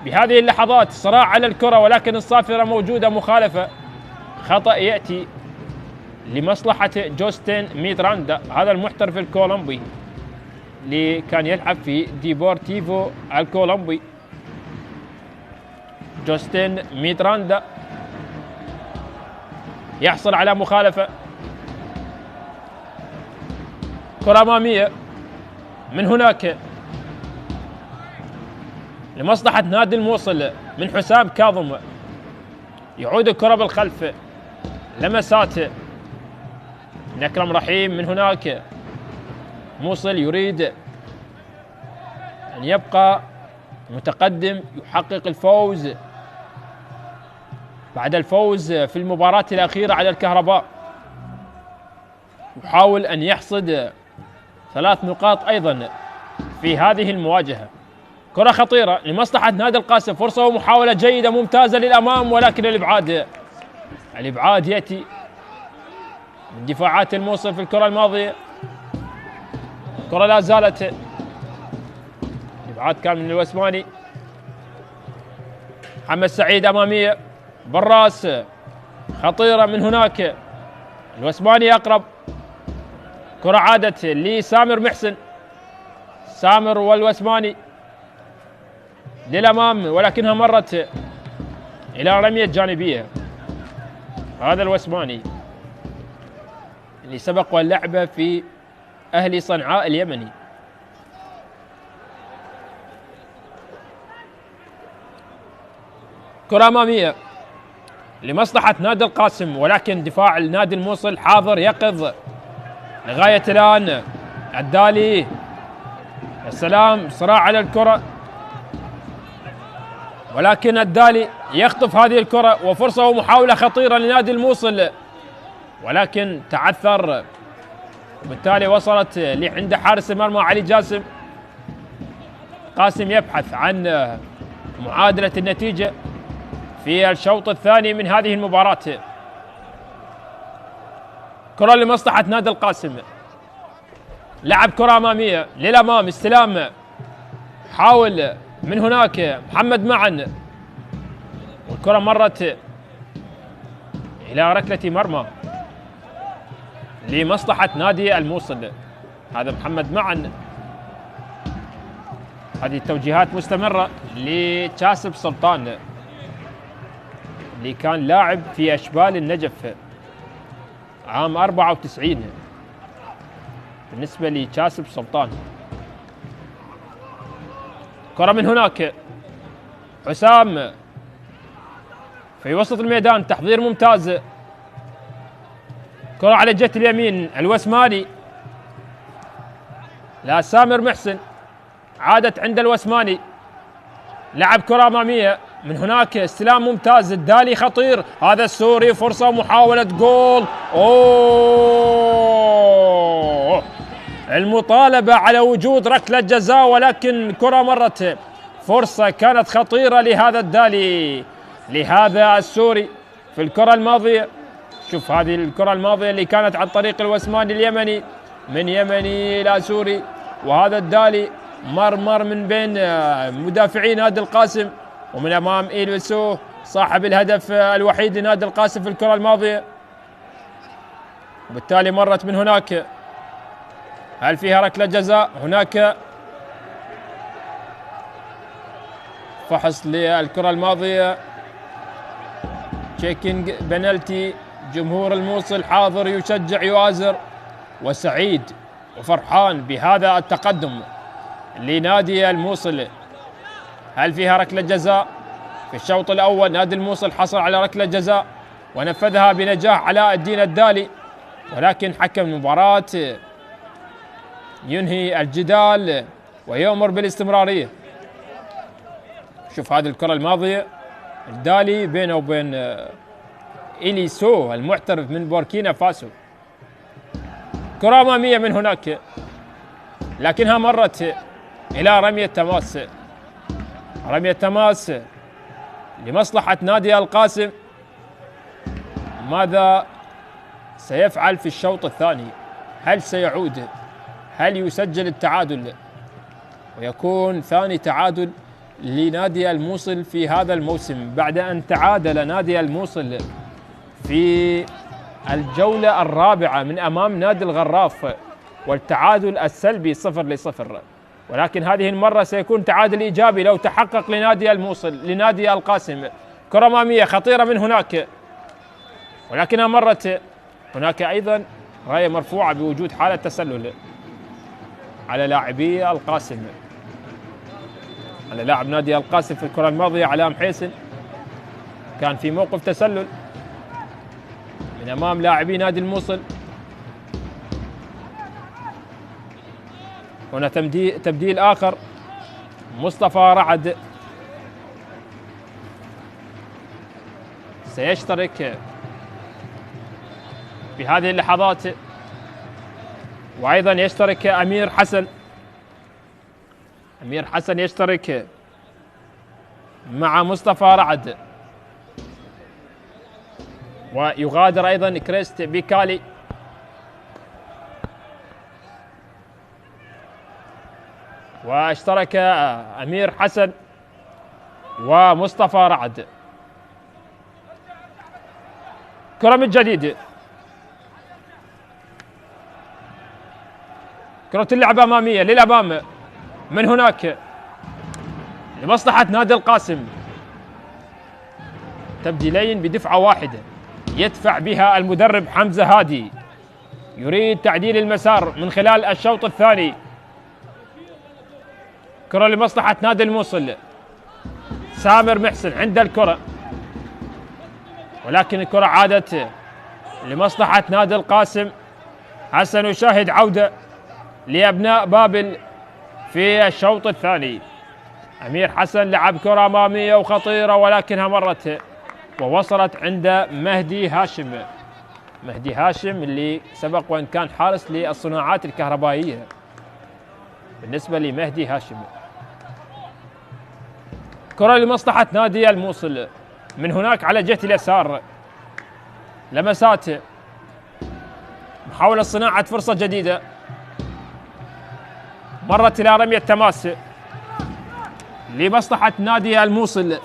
بهذه اللحظات. صراع على الكرة، ولكن الصافرة موجودة، مخالفة، خطأ يأتي لمصلحة جوستين ميتراندا، هذا المحترف الكولومبي اللي كان يلعب في ديبورتيفو الكولومبي. جوستين ميتراندا يحصل على مخالفة. كرة أمامية من هناك لمصلحة نادي الموصل من حسام كاظم، يعود الكرة بالخلف. لمسات من أكرم رحيم من هناك. موصل يريد أن يبقى متقدم، يحقق الفوز بعد الفوز في المباراة الأخيرة على الكهرباء. يحاول أن يحصد 3 نقاط أيضا في هذه المواجهة. كرة خطيرة لمصلحة نادي القاسم، فرصة ومحاولة جيدة ممتازة للأمام، ولكن الإبعاد يأتي من دفاعات الموصل في الكرة الماضية. الكرة لا زالت، الإبعاد كان من الوسماني. محمد سعيد أمامية بالراس، خطيرة من هناك. الوسماني أقرب، كرة عادت لسامر محسن. سامر والوسماني للأمام، ولكنها مرت إلى رمية جانبية. هذا الوسماني اللي سبق واللعبة في أهلي صنعاء اليمني. كرة أمامية لمصلحة نادي القاسم، ولكن دفاع النادي الموصل حاضر يقظ لغاية الآن. الدالي، السلام، صراع على الكرة، ولكن الدالي يخطف هذه الكرة، وفرصة ومحاولة خطيرة لنادي الموصل، ولكن تعثر، وبالتالي وصلت عند حارس المرمى علي جاسم. قاسم يبحث عن معادلة النتيجة في الشوط الثاني من هذه المباراة. كرة لمصلحة نادي القاسم، لعب كرة أمامية للأمام، استلام، حاول من هناك محمد معن، والكرة مرت إلى ركلة مرمى لمصلحة نادي الموصل. هذا محمد معن هذه التوجيهات مستمرة لكاسب سلطان اللي كان لاعب في أشبال النجف عام 94 بالنسبة لكاسب سلطان. كرة من هناك، حسام في وسط الميدان، تحضير ممتاز. كرة على جهة اليمين، الوسماني، لا سامر محسن، عادت عند الوسماني، لعب كرة أمامية من هناك، استلام ممتاز، الدالي خطير، هذا السوري، فرصة ومحاولة جول. أوه، المطالبة على وجود ركلة جزاء، ولكن كرة مرت، فرصة كانت خطيرة لهذا الدالي، لهذا السوري في الكرة الماضية. شوف هذه الكرة الماضية اللي كانت عن طريق الوسماني اليمني، من يمني إلى سوري، وهذا الدالي مرمر من بين مدافعي نادي القاسم، ومن أمام إيلوسو صاحب الهدف الوحيد لنادي القاسم في الكرة الماضية. وبالتالي مرت من هناك، هل فيها ركلة جزاء؟ هناك فحص للكرة الماضية، تشيكينج بنالتي. جمهور الموصل حاضر، يشجع، يؤازر، وسعيد وفرحان بهذا التقدم لنادي الموصل. هل فيها ركلة جزاء؟ في الشوط الأول نادي الموصل حصل على ركلة جزاء ونفذها بنجاح علاء الدين الدالي، ولكن حكم المباراة ينهي الجدال ويؤمر بالاستمرارية. شوف هذه الكرة الماضية، الدالي بينه وبين إليسو المحترف من بوركينا فاسو. كرة أمامية من هناك، لكنها مرت إلى رمية تماس، رمية تماس لمصلحة نادي القاسم. ماذا سيفعل في الشوط الثاني؟ هل سيعود؟ هل يسجل التعادل ويكون ثاني تعادل لنادي الموصل في هذا الموسم بعد أن تعادل نادي الموصل في الجولة الرابعة من أمام نادي الغراف، والتعادل السلبي 0-0، ولكن هذه المرة سيكون تعادل إيجابي لو تحقق لنادي الموصل، لنادي القاسم. كرة أمامية خطيرة من هناك، ولكنها مرت. هناك أيضا راية مرفوعة بوجود حالة تسلل على لاعبي القاسم، على لاعب نادي القاسم في الكرة الماضية علاء محيسن، كان في موقف تسلل من أمام لاعبي نادي الموصل. هنا تبديل آخر، مصطفى رعد سيشترك في هذه اللحظات، وأيضا يشترك أمير حسن. أمير حسن يشترك مع مصطفى رعد، ويغادر أيضا كريست بيكالي. واشترك أمير حسن ومصطفى رعد. كرة من جديد، كرة اللعب أمامية للأمام من هناك لمصلحة نادي القاسم. تبديلين بدفعة واحدة يدفع بها المدرب حمزة هادي، يريد تعديل المسار من خلال الشوط الثاني. كرة لمصلحة نادي الموصل، سامر محسن عند الكرة، ولكن الكرة عادت لمصلحة نادي القاسم. حسن يشاهد عودة لأبناء بابل في الشوط الثاني. أمير حسن لعب كرة أمامية وخطيرة، ولكنها مرت ووصلت عند مهدي هاشم. مهدي هاشم اللي سبق وأن كان حارس للصناعات الكهربائية. بالنسبة لمهدي هاشم، كرة لمصلحة نادي الموصل من هناك على جهة اليسار، لمسات، محاولة صناعة فرصة جديدة، مرت إلى رمية تماس لمصلحة نادي الموصل.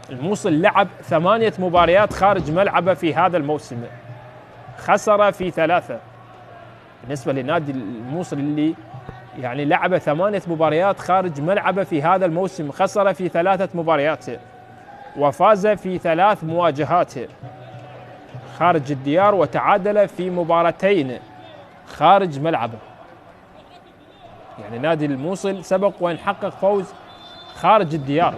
الموصل لعب 8 مباريات خارج ملعبه في هذا الموسم، خسر في 3. بالنسبة لنادي الموصل اللي يعني لعب 8 مباريات خارج ملعبه في هذا الموسم، خسر في 3 مباريات وفاز في 3 مواجهات خارج الديار، وتعادل في مباراتين خارج ملعبه. يعني نادي الموصل سبق وان حقق فوز خارج الديار.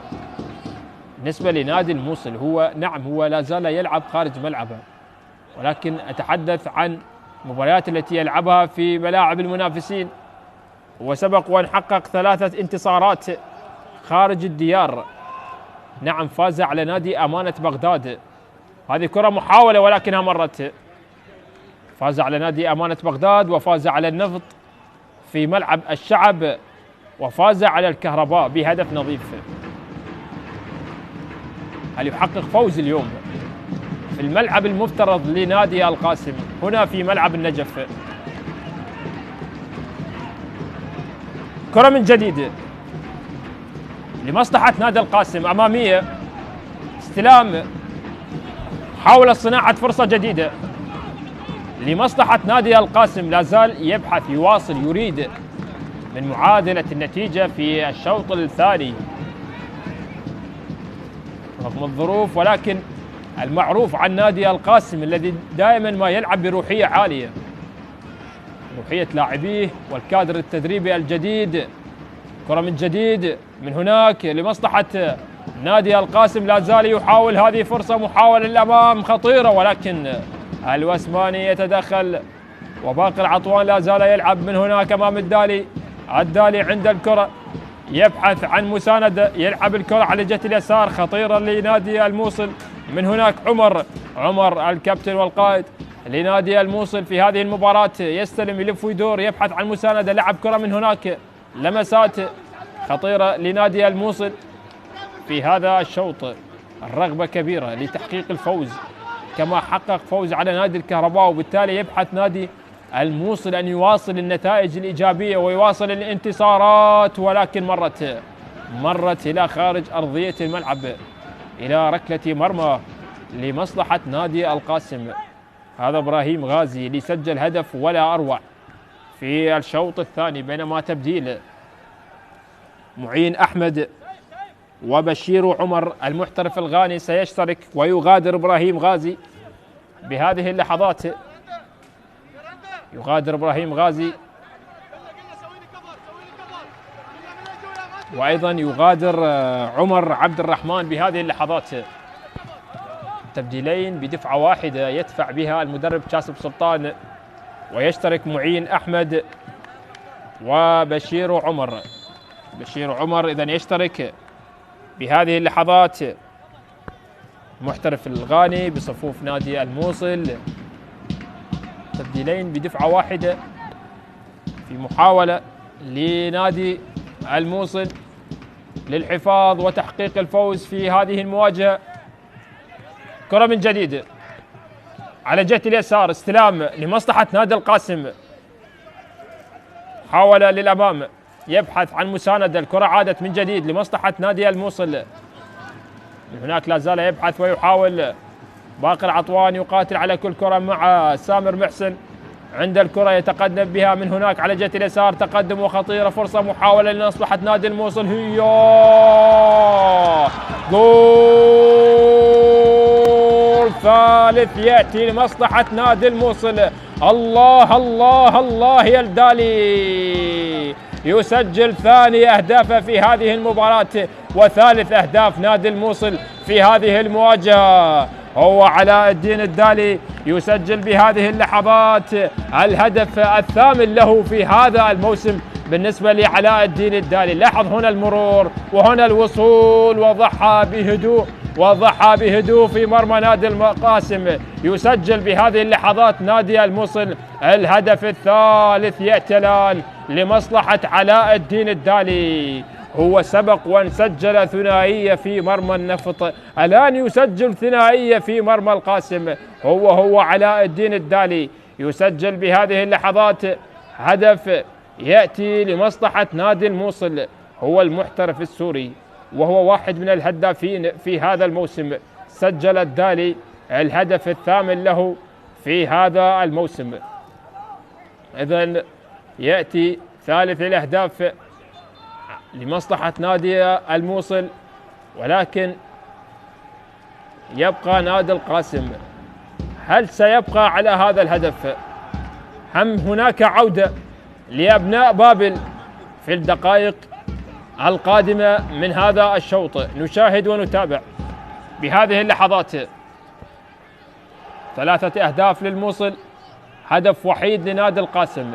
بالنسبة لنادي الموصل هو لا زال يلعب خارج ملعبه، ولكن أتحدث عن المباريات التي يلعبها في ملاعب المنافسين. وسبق وان حقق 3 انتصارات خارج الديار. نعم، فاز على نادي أمانة بغداد، هذه كرة محاولة ولكنها مرت. فاز على نادي أمانة بغداد، وفاز على النفط في ملعب الشعب، وفاز على الكهرباء بهدف نظيف. هل يحقق فوز اليوم في الملعب المفترض لنادي القاسم هنا في ملعب النجف؟ كرة من جديد لمصلحة نادي القاسم، أمامية، استلام، حاول صناعة فرصة جديدة لمصلحة نادي القاسم. لا زال يبحث، يواصل، يريد من معادلة النتيجة في الشوط الثاني رغم الظروف، ولكن المعروف عن نادي القاسم الذي دائما ما يلعب بروحية عالية، روحية لاعبيه والكادر التدريبي الجديد. كرة من جديد من هناك لمصلحة نادي القاسم، لا زال يحاول، هذه فرصة محاولة للأمام خطيرة، ولكن الوسماني يتدخل، وباقي العطوان لا زال يلعب من هناك أمام الدالي. الدالي عند الكرة يبحث عن مساندة، يلعب الكرة على جهة اليسار، خطيرة لنادي الموصل. من هناك عمر الكابتن والقائد لنادي الموصل في هذه المباراة، يستلم، يلف ويدور، يبحث عن مساندة، لعب كرة من هناك، لمسات خطيرة لنادي الموصل في هذا الشوط. الرغبة كبيرة لتحقيق الفوز كما حقق فوز على نادي الكهرباء، وبالتالي يبحث نادي الموصل أن يواصل النتائج الإيجابية ويواصل الانتصارات، ولكن مرت إلى خارج أرضية الملعب، إلى ركلة مرمى لمصلحة نادي القاسم. هذا إبراهيم غازي اللي سجل هدف ولا أروع في الشوط الثاني، بينما تبديل معين أحمد وبشير عمر المحترف الغاني سيشترك ويغادر إبراهيم غازي بهذه اللحظات. يغادر إبراهيم غازي، وأيضا يغادر عمر عبد الرحمن بهذه اللحظات. تبديلين بدفعة واحدة يدفع بها المدرب كاسب سلطان، ويشترك معين أحمد وبشير عمر. بشير عمر إذن يشترك بهذه اللحظات، محترف الغاني بصفوف نادي الموصل. تبديلين بدفعة واحدة في محاولة لنادي الموصل للحفاظ وتحقيق الفوز في هذه المواجهة. كرة من جديد على جهة اليسار، استلام لمصلحة نادي القاسم، حاول للأمام، يبحث عن مساندة، الكرة عادت من جديد لمصلحة نادي الموصل. من هناك لا زال يبحث ويحاول باقر عطوان، يقاتل على كل كرة مع سامر محسن، عند الكرة يتقدم بها من هناك على جهة اليسار، تقدم وخطيرة، فرصة محاولة لمصلحة نادي الموصل، هي جول ثالث يأتي لمصلحة نادي الموصل. الله الله الله يا الدالي، يسجل ثاني أهدافه في هذه المباراة وثالث أهداف نادي الموصل في هذه المواجهة. هو علاء الدين الدالي يسجل بهذه اللحظات الهدف الثامن له في هذا الموسم بالنسبة لعلاء الدين الدالي. لاحظ هنا المرور وهنا الوصول، وضحى بهدوء في مرمى نادي القاسم. يسجل بهذه اللحظات نادي الموصل الهدف الثالث يأتي الآن لمصلحة علاء الدين الدالي. هو سبق وان سجل ثنائية في مرمى النفط، الآن يسجل ثنائية في مرمى القاسم. هو علاء الدين الدالي يسجل بهذه اللحظات هدف يأتي لمصلحة نادي الموصل. هو المحترف السوري وهو واحد من الهدافين في هذا الموسم، سجل الدالي الهدف الثامن له في هذا الموسم. إذن يأتي ثالث الأهداف لمصلحة نادي الموصل، ولكن يبقى نادي القاسم. هل سيبقى على هذا الهدف؟ هم هناك عودة لأبناء بابل في الدقائق القادمة من هذا الشوط؟ نشاهد ونتابع بهذه اللحظات. 3 أهداف للموصل، هدف وحيد لنادي القاسم.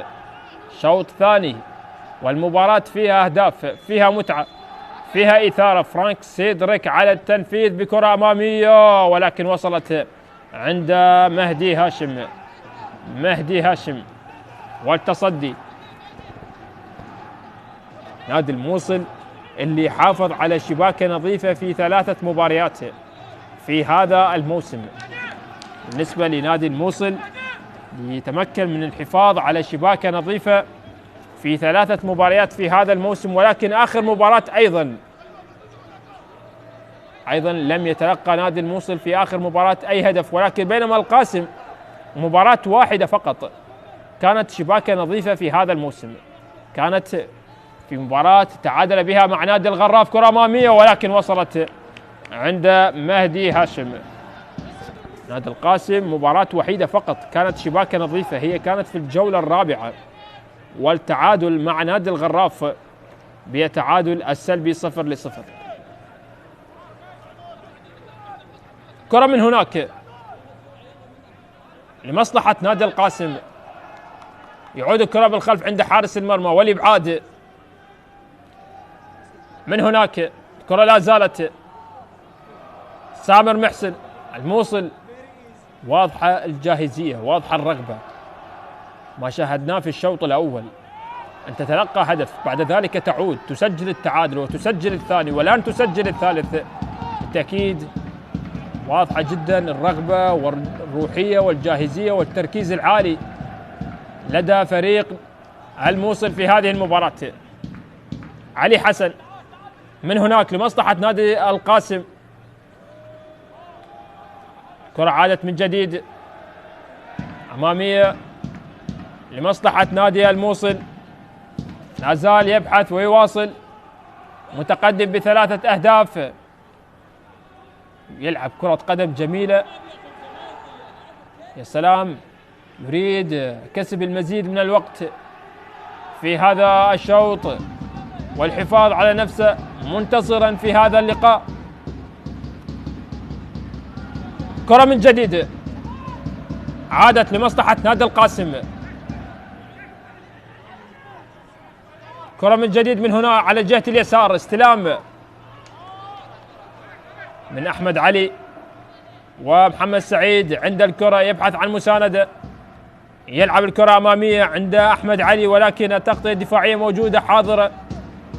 شوط ثاني والمباراة فيها أهداف، فيها متعة، فيها إثارة. فرانك سيدريك على التنفيذ بكرة أمامية، ولكن وصلت عند مهدي هاشم. مهدي هاشم والتصدي. نادي الموصل اللي حافظ على شباك نظيفة في 3 مباريات في هذا الموسم. بالنسبة لنادي الموصل يتمكن من الحفاظ على شباك نظيفة في 3 مباريات في هذا الموسم، ولكن آخر مباراة أيضا لم يتلقى نادي الموصل في آخر مباراة أي هدف، ولكن بينما القاسم مباراة واحدة فقط كانت شباك نظيفة في هذا الموسم. كانت في مباراة تعادل بها مع نادي الغراف، كرة أمامية ولكن وصلت عند مهدي هاشم. نادي القاسم مباراة وحيدة فقط كانت شباك نظيفة، هي كانت في الجولة الرابعة، والتعادل مع نادي الغراف بيتعادل السلبي 0-0. كرة من هناك لمصلحة نادي القاسم، يعود الكرة بالخلف عند حارس المرمى والإبعاد. من هناك الكرة لا زالت سامر محسن. الموصل واضحة الجاهزية، واضحة الرغبة، ما شاهدناه في الشوط الأول. أن تتلقى هدف بعد ذلك تعود تسجل التعادل وتسجل الثاني والآن تسجل الثالث. بالتأكيد واضحة جدا الرغبة والروحية والجاهزية والتركيز العالي لدى فريق الموصل في هذه المباراة. علي حسن من هناك لمصلحة نادي القاسم. كرة عادت من جديد أمامية لمصلحة نادي الموصل، لا زال يبحث ويواصل، متقدم ب3 أهداف. يلعب كرة قدم جميلة، يا سلام، يريد كسب المزيد من الوقت في هذا الشوط والحفاظ على نفسه منتصرا في هذا اللقاء. كرة من جديد عادت لمصلحة نادي القاسم. كرة من جديد من هنا على جهة اليسار، استلام من أحمد علي ومحمد سعيد عند الكرة، يبحث عن مساندة، يلعب الكرة أمامية عند أحمد علي، ولكن التغطية الدفاعية موجودة حاضرة،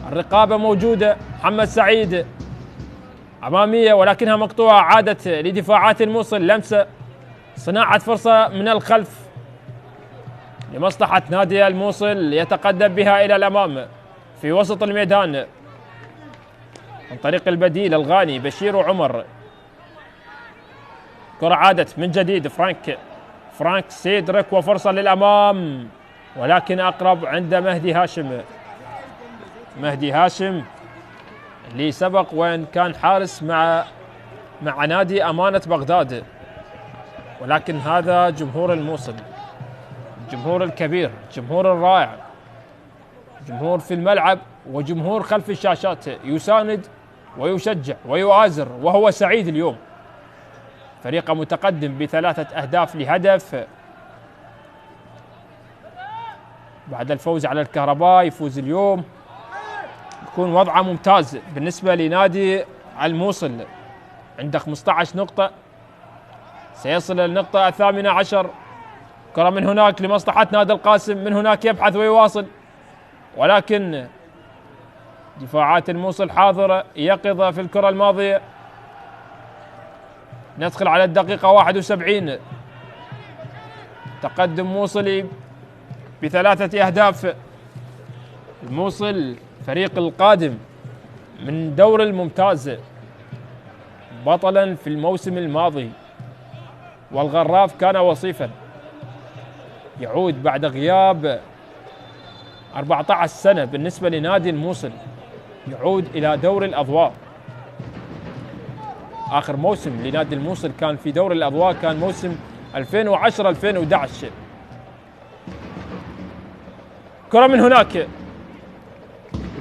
الرقابة موجودة. محمد سعيد أمامية ولكنها مقطوعة، عادت لدفاعات الموصل، لمسة، صناعة فرصة من الخلف لمصلحة نادي الموصل، يتقدم بها إلى الأمام في وسط الميدان عن طريق البديل الغاني بشير وعمر. كرة عادت من جديد فرانك سيدريك، وفرصة للأمام ولكن أقرب عند مهدي هاشم. مهدي هاشم اللي سبق وإن كان حارس مع نادي أمانة بغداد، ولكن هذا جمهور الموصل، الجمهور الكبير، الجمهور الرائع، جمهور في الملعب وجمهور خلف الشاشات، يساند ويشجع ويؤازر، وهو سعيد اليوم. فريقه متقدم ب3 أهداف لهدف بعد الفوز على الكهرباء، يفوز اليوم، يكون وضعه ممتاز بالنسبة لنادي الموصل، عنده 15 نقطة، سيصل للنقطة 18. كرة من هناك لمصلحة نادي القاسم، من هناك يبحث ويواصل، ولكن دفاعات الموصل حاضرة يقظة في الكرة الماضية. ندخل على الدقيقة 71، تقدم موصلي ب3 أهداف. الموصل فريق القادم من دور الممتاز، بطلا في الموسم الماضي، والغراف كان وصيفا، يعود بعد غياب 14 سنة بالنسبة لنادي الموصل يعود إلى دوري الأضواء. آخر موسم لنادي الموصل كان في دوري الأضواء كان موسم 2010-2011. كرة من هناك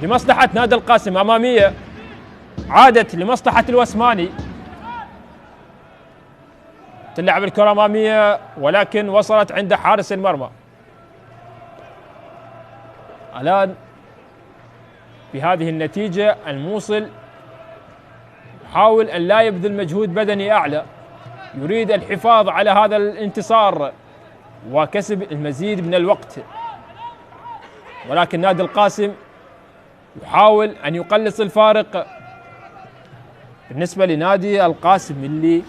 لمصلحة نادي القاسم، أمامية عادت لمصلحة الوسماني، تلعب الكرة أمامية ولكن وصلت عند حارس المرمى. الآن بهذه النتيجة الموصل يحاول أن لا يبذل مجهود بدني أعلى، يريد الحفاظ على هذا الانتصار وكسب المزيد من الوقت، ولكن نادي القاسم يحاول أن يقلص الفارق بالنسبة لنادي القاسم، اللي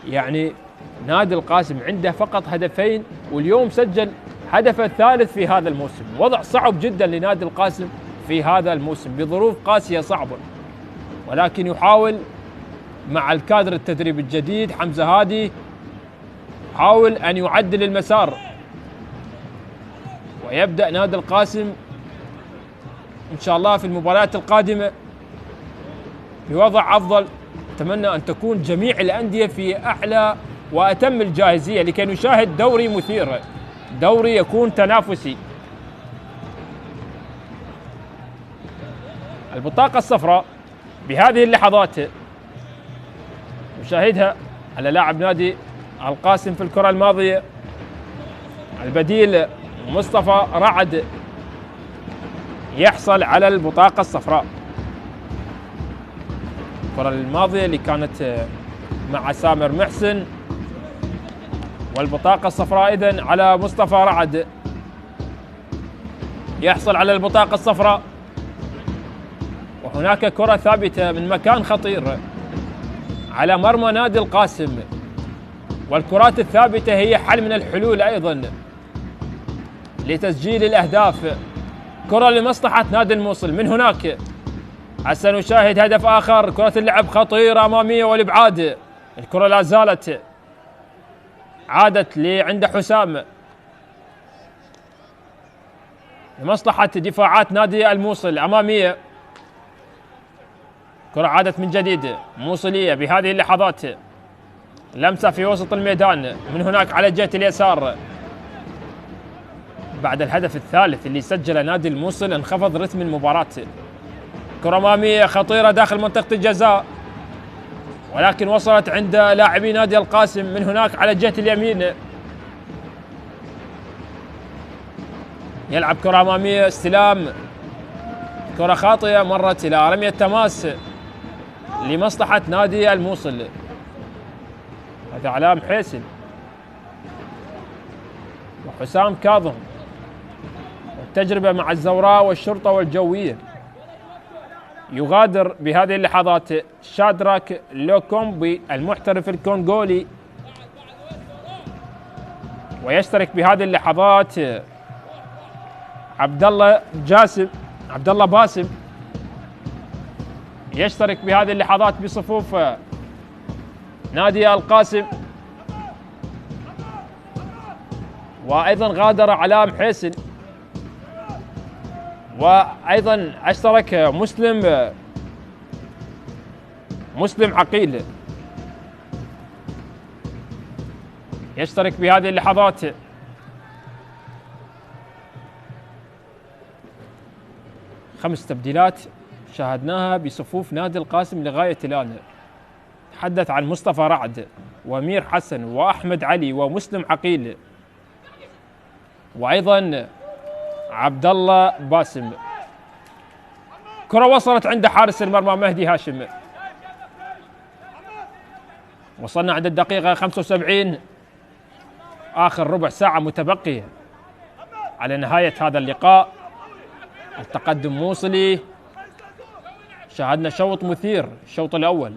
يعني نادي القاسم عنده فقط هدفين واليوم سجل هدفه الثالث في هذا الموسم. وضع صعب جدا لنادي القاسم في هذا الموسم بظروف قاسية صعبة، ولكن يحاول مع الكادر التدريب الجديد حمزة هادي يحاول أن يعدل المسار، ويبدأ نادي القاسم إن شاء الله في المباريات القادمة بوضع أفضل. أتمنى أن تكون جميع الأندية في أعلى وأتم الجاهزية لكي نشاهد دوري مثير، دوري يكون تنافسي. البطاقة الصفراء بهذه اللحظات نشاهدها على لاعب نادي القاسم في الكرة الماضية، البديل مصطفى رعد يحصل على البطاقة الصفراء. الكرة الماضية اللي كانت مع سامر محسن، والبطاقة الصفراء إذن على مصطفى رعد يحصل على البطاقة الصفراء. وهناك كرة ثابتة من مكان خطير على مرمى نادي القاسم، والكرات الثابتة هي حل من الحلول أيضا لتسجيل الأهداف. كرة لمصلحة نادي الموصل من هناك، هسه نشاهد هدف آخر. كرة اللعب خطيرة أمامية والإبعاد، الكرة لا زالت عادت لعند حسام لمصلحة دفاعات نادي الموصل. أمامية كرة عادت من جديد موصلية بهذه اللحظات، لمسة في وسط الميدان من هناك على جهة اليسار. بعد الهدف الثالث اللي سجله نادي الموصل انخفض رتم المباراة. كرة أمامية خطيرة داخل منطقة الجزاء، ولكن وصلت عند لاعبي نادي القاسم من هناك على جهة اليمين. يلعب كرة أمامية، استلام، كرة خاطئة مرت إلى رمية تماس لمصلحة نادي الموصل. هذا علام حيسن وحسام كاظم، والتجربة مع الزوراء والشرطة والجوية. يغادر بهذه اللحظات شادراك لوكومبي المحترف الكونغولي، ويشترك بهذه اللحظات عبد الله باسم يشترك بهذه اللحظات بصفوف نادي القاسم. وايضا غادر علام حيسن، وايضا اشترك مسلم عقيل يشترك بهذه اللحظات. خمس تبديلات شاهدناها بصفوف نادي القاسم لغاية الآن. تحدث عن مصطفى رعد ومير حسن وأحمد علي ومسلم عقيل، وأيضا عبد الله باسم. كرة وصلت عند حارس المرمى مهدي هاشم. وصلنا عند الدقيقة 75، آخر ربع ساعة متبقية على نهاية هذا اللقاء. التقدم موصلي، شاهدنا شوط مثير الشوط الأول،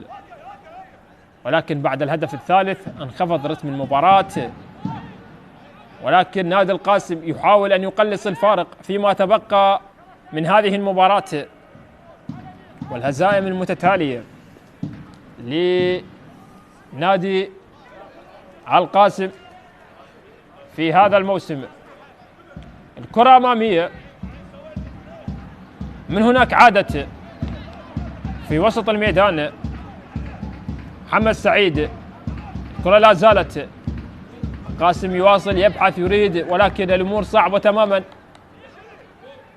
ولكن بعد الهدف الثالث انخفض رتم المباراة. ولكن نادي القاسم يحاول أن يقلص الفارق فيما تبقى من هذه المباراة، والهزائم المتتالية لنادي القاسم في هذا الموسم. الكرة أمامية من هناك عادت في وسط الميدان محمد سعيد، الكرة لا زالت، قاسم يواصل يبحث يريد، ولكن الأمور صعبة تماما.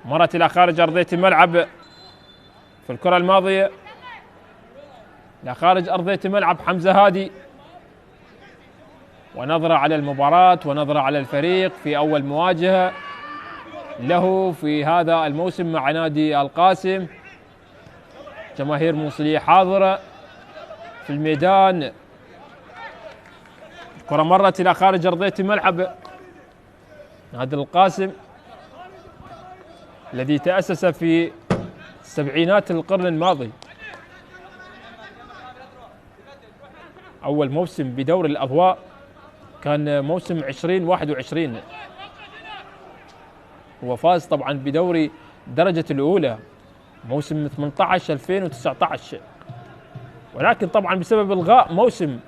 مرت إلى خارج أرضية الملعب في الكرة الماضية، إلى خارج أرضية الملعب حمزة هادي. ونظرة على المباراة ونظرة على الفريق في أول مواجهة له في هذا الموسم مع نادي القاسم. جماهير موصلية حاضرة في الميدان. الكرة مرت إلى خارج أرضية الملعب. نادي القاسم الذي تأسس في سبعينات القرن الماضي، أول موسم بدوري الأضواء كان موسم 2021، هو فاز طبعا بدوري درجة الأولى موسم 18-2019، ولكن طبعا بسبب إلغاء موسم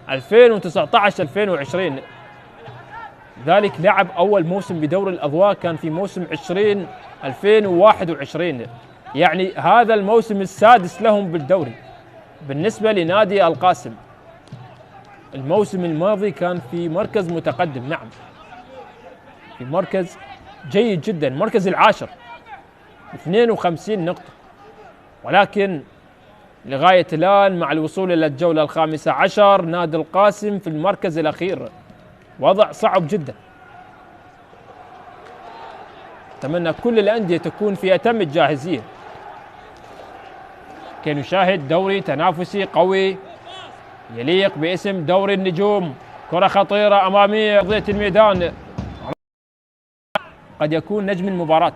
2019-2020 ذلك لعب أول موسم بدوري الأضواء كان في موسم 2021، يعني هذا الموسم السادس لهم بالدوري. بالنسبة لنادي القاسم الموسم الماضي كان في مركز متقدم، نعم في مركز جيد جدا، مركز العاشر 52 نقطة، ولكن لغاية الآن مع الوصول إلى الجولة الخامسة عشر نادي القاسم في المركز الأخير، وضع صعب جدا. أتمنى كل الأندية تكون في أتم الجاهزية كي نشاهد دوري تنافسي قوي يليق باسم دوري النجوم. كرة خطيرة أمامية أرضية الميدان، قد يكون نجم المباراة،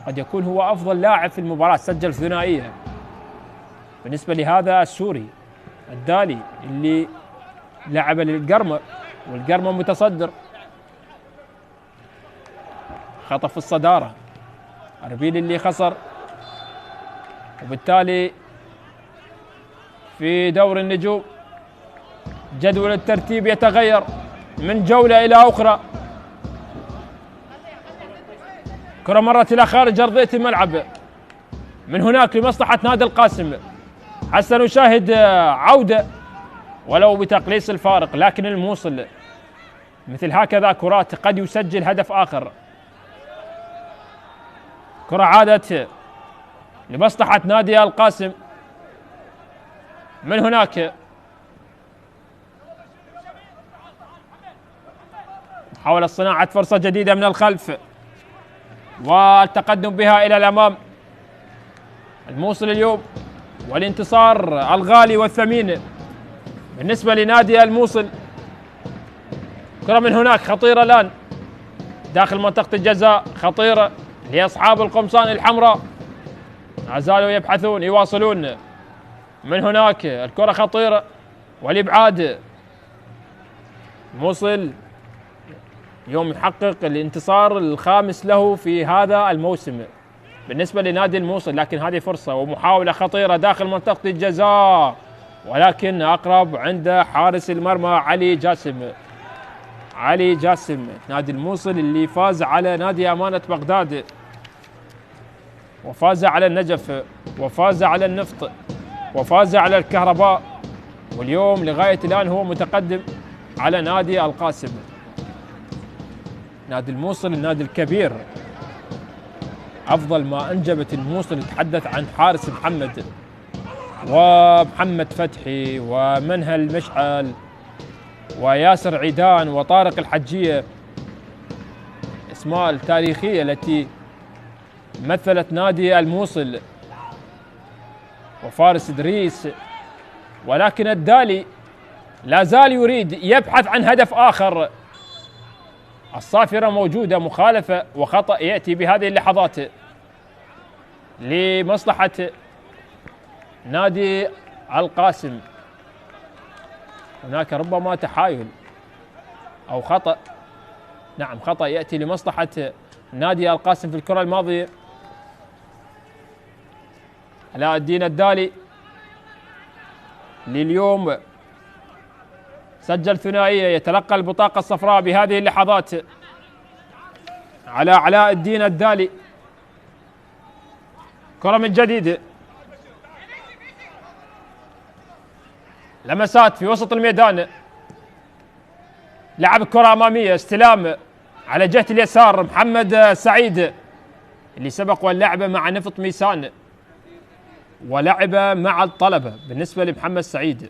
قد يكون هو أفضل لاعب في المباراة، سجل ثنائية بالنسبة لهذا السوري الدالي اللي لعب للقرمة والقرمة متصدر. خطف الصدارة أربيل اللي خسر، وبالتالي في دور النجوم جدول الترتيب يتغير من جولة إلى أخرى. كرة مرت إلى خارج أرضية الملعب، من هناك لمصلحة نادي القاسم. حتى نشاهد عودة ولو بتقليص الفارق، لكن الموصل مثل هكذا كرات قد يسجل هدف آخر. كرة عادت لمصلحة نادي القاسم، من هناك محاولة صناعة فرصة جديدة من الخلف والتقدم بها إلى الأمام. الموصل اليوم والانتصار الغالي والثمين بالنسبة لنادي الموصل. كرة من هناك خطيرة الآن داخل منطقة الجزاء، خطيرة لأصحاب القمصان الحمراء، ما زالوا يبحثون يواصلون. من هناك الكرة خطيرة والإبعاد. الموصل اليوم يحقق الانتصار الخامس له في هذا الموسم بالنسبة لنادي الموصل، لكن هذه فرصة ومحاولة خطيرة داخل منطقة الجزاء، ولكن أقرب عند حارس المرمى علي جاسم. علي جاسم نادي الموصل اللي فاز على نادي أمانة بغداد، وفاز على النجف، وفاز على النفط، وفاز على الكهرباء، واليوم لغاية الآن هو متقدم على نادي القاسم. نادي الموصل النادي الكبير، أفضل ما أنجبت الموصل نتحدث عن حارس محمد ومحمد فتحي ومنهل مشعل وياسر عيدان وطارق الحجية، اسماء التاريخية التي مثلت نادي الموصل، وفارس إدريس. ولكن الدالي لا زال يريد يبحث عن هدف آخر. الصافرة موجودة، مخالفة وخطأ يأتي بهذه اللحظات لمصلحة نادي القاسم. هناك ربما تحايل أو خطأ، نعم خطأ يأتي لمصلحة نادي القاسم في الكرة الماضية. علاء الدين الدالي لليوم سجل ثنائية، يتلقى البطاقة الصفراء بهذه اللحظات على علاء الدين الدالي. كرة من جديد، لمسات في وسط الميدان، لعب كرة أمامية، استلام على جهة اليسار محمد سعيد اللي سبق واللعبة مع نفط ميسان ولعب مع الطلبة بالنسبة لمحمد سعيد.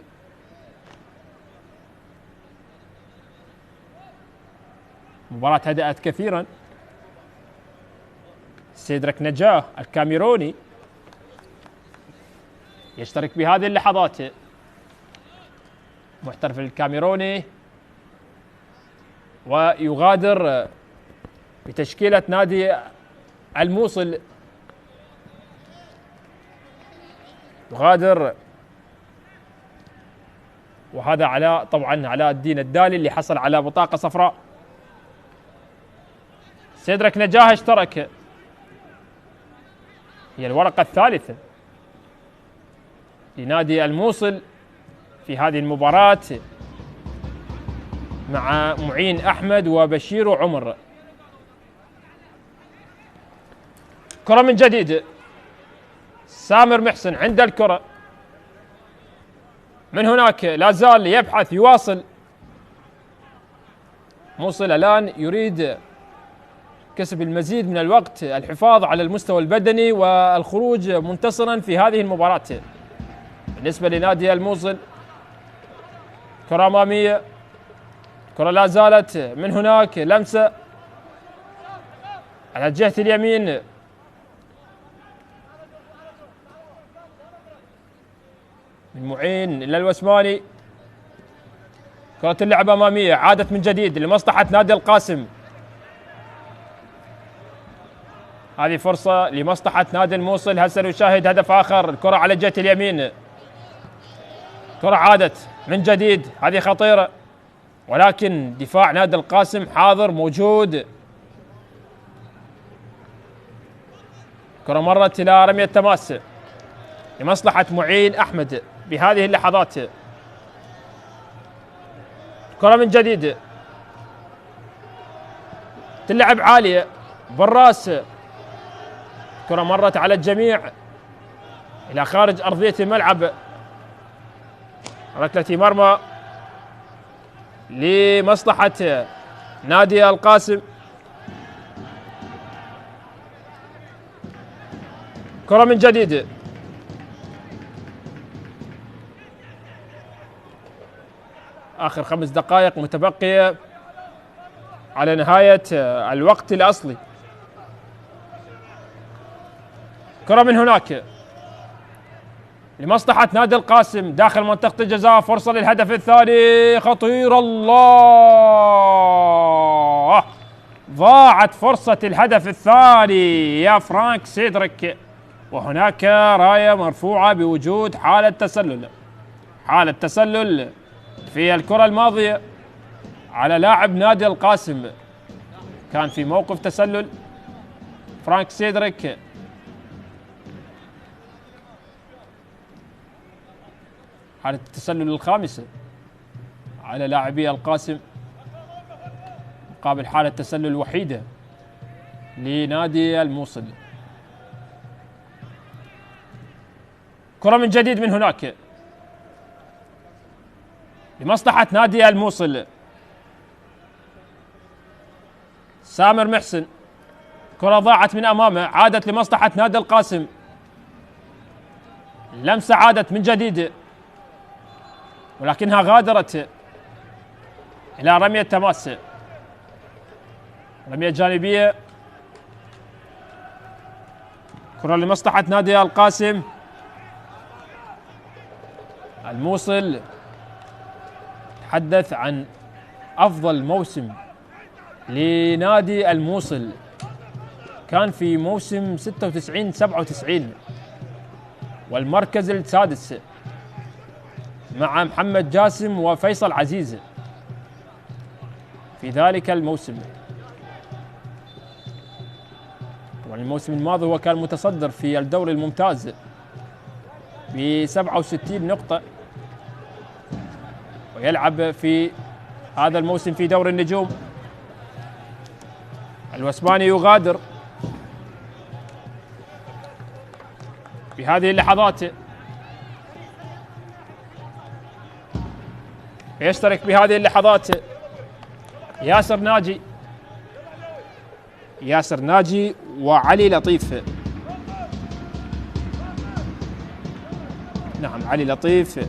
مباراة هدأت كثيرا. سيدرك نجاه الكاميروني يشترك بهذه اللحظات، محترف الكاميروني، ويغادر بتشكيلة نادي الموصل، يغادر. وهذا علاء، طبعا علاء الدين الدالي اللي حصل على بطاقة صفراء. سيدرك نجاه اشترك، هي الورقة الثالثة لنادي الموصل في هذه المباراة مع معين أحمد وبشير وعمر. كرة من جديد، سامر محسن عند الكرة، من هناك لا زال يبحث، يواصل. موصل الآن يريد كسب المزيد من الوقت، الحفاظ على المستوى البدني والخروج منتصرا في هذه المباراة. بالنسبة لنادي الموصل كرة أمامية، كرة لا زالت من هناك، لمسة على جهة اليمين، من معين إلى الوسماني. كرة اللعب أمامية، عادت من جديد لمصلحة نادي القاسم. هذه فرصة لمصلحة نادي الموصل. هسه نشاهد هدف آخر، الكرة على جهة اليمين، كرة عادت من جديد، هذه خطيرة، ولكن دفاع نادي القاسم حاضر موجود. كرة مرت إلى رمية تماس لمصلحة معين أحمد بهذه اللحظات. كرة من جديد تلعب عالية بالراس، كرة مرت على الجميع إلى خارج أرضية الملعب. ركلة مرمى لمصلحة نادي القاسم. كرة من جديد، آخر 5 دقائق متبقية على نهاية الوقت الأصلي. كرة من هناك لمصلحة نادي القاسم داخل منطقة الجزاء، فرصة للهدف الثاني، خطير، الله، ضاعت فرصة الهدف الثاني يا فرانك سيدرك. وهناك راية مرفوعة بوجود حالة تسلل، حالة تسلل في الكرة الماضية على لاعب نادي القاسم، كان في موقف تسلل فرانك سيدرك. حالة التسلل الخامسة على لاعبي القاسم مقابل حالة التسلل الوحيدة لنادي الموصل. كرة من جديد من هناك لمصلحة نادي الموصل، سامر محسن، كرة ضاعت من أمامه، عادت لمصلحة نادي القاسم، لمسة عادت من جديد ولكنها غادرت إلى رمية تماس، رمية جانبية. كرة لمصلحة نادي القاسم. الموصل تحدث عن أفضل موسم لنادي الموصل كان في موسم 96-97 والمركز السادس مع محمد جاسم وفيصل عزيز في ذلك الموسم. طبعا الموسم الماضي هو كان متصدر في الدوري الممتاز ب 67 نقطة، ويلعب في هذا الموسم في دوري النجوم. الوسماني يغادر، في هذه اللحظات. يشترك بهذه اللحظات ياسر ناجي وعلي لطيف. نعم علي لطيف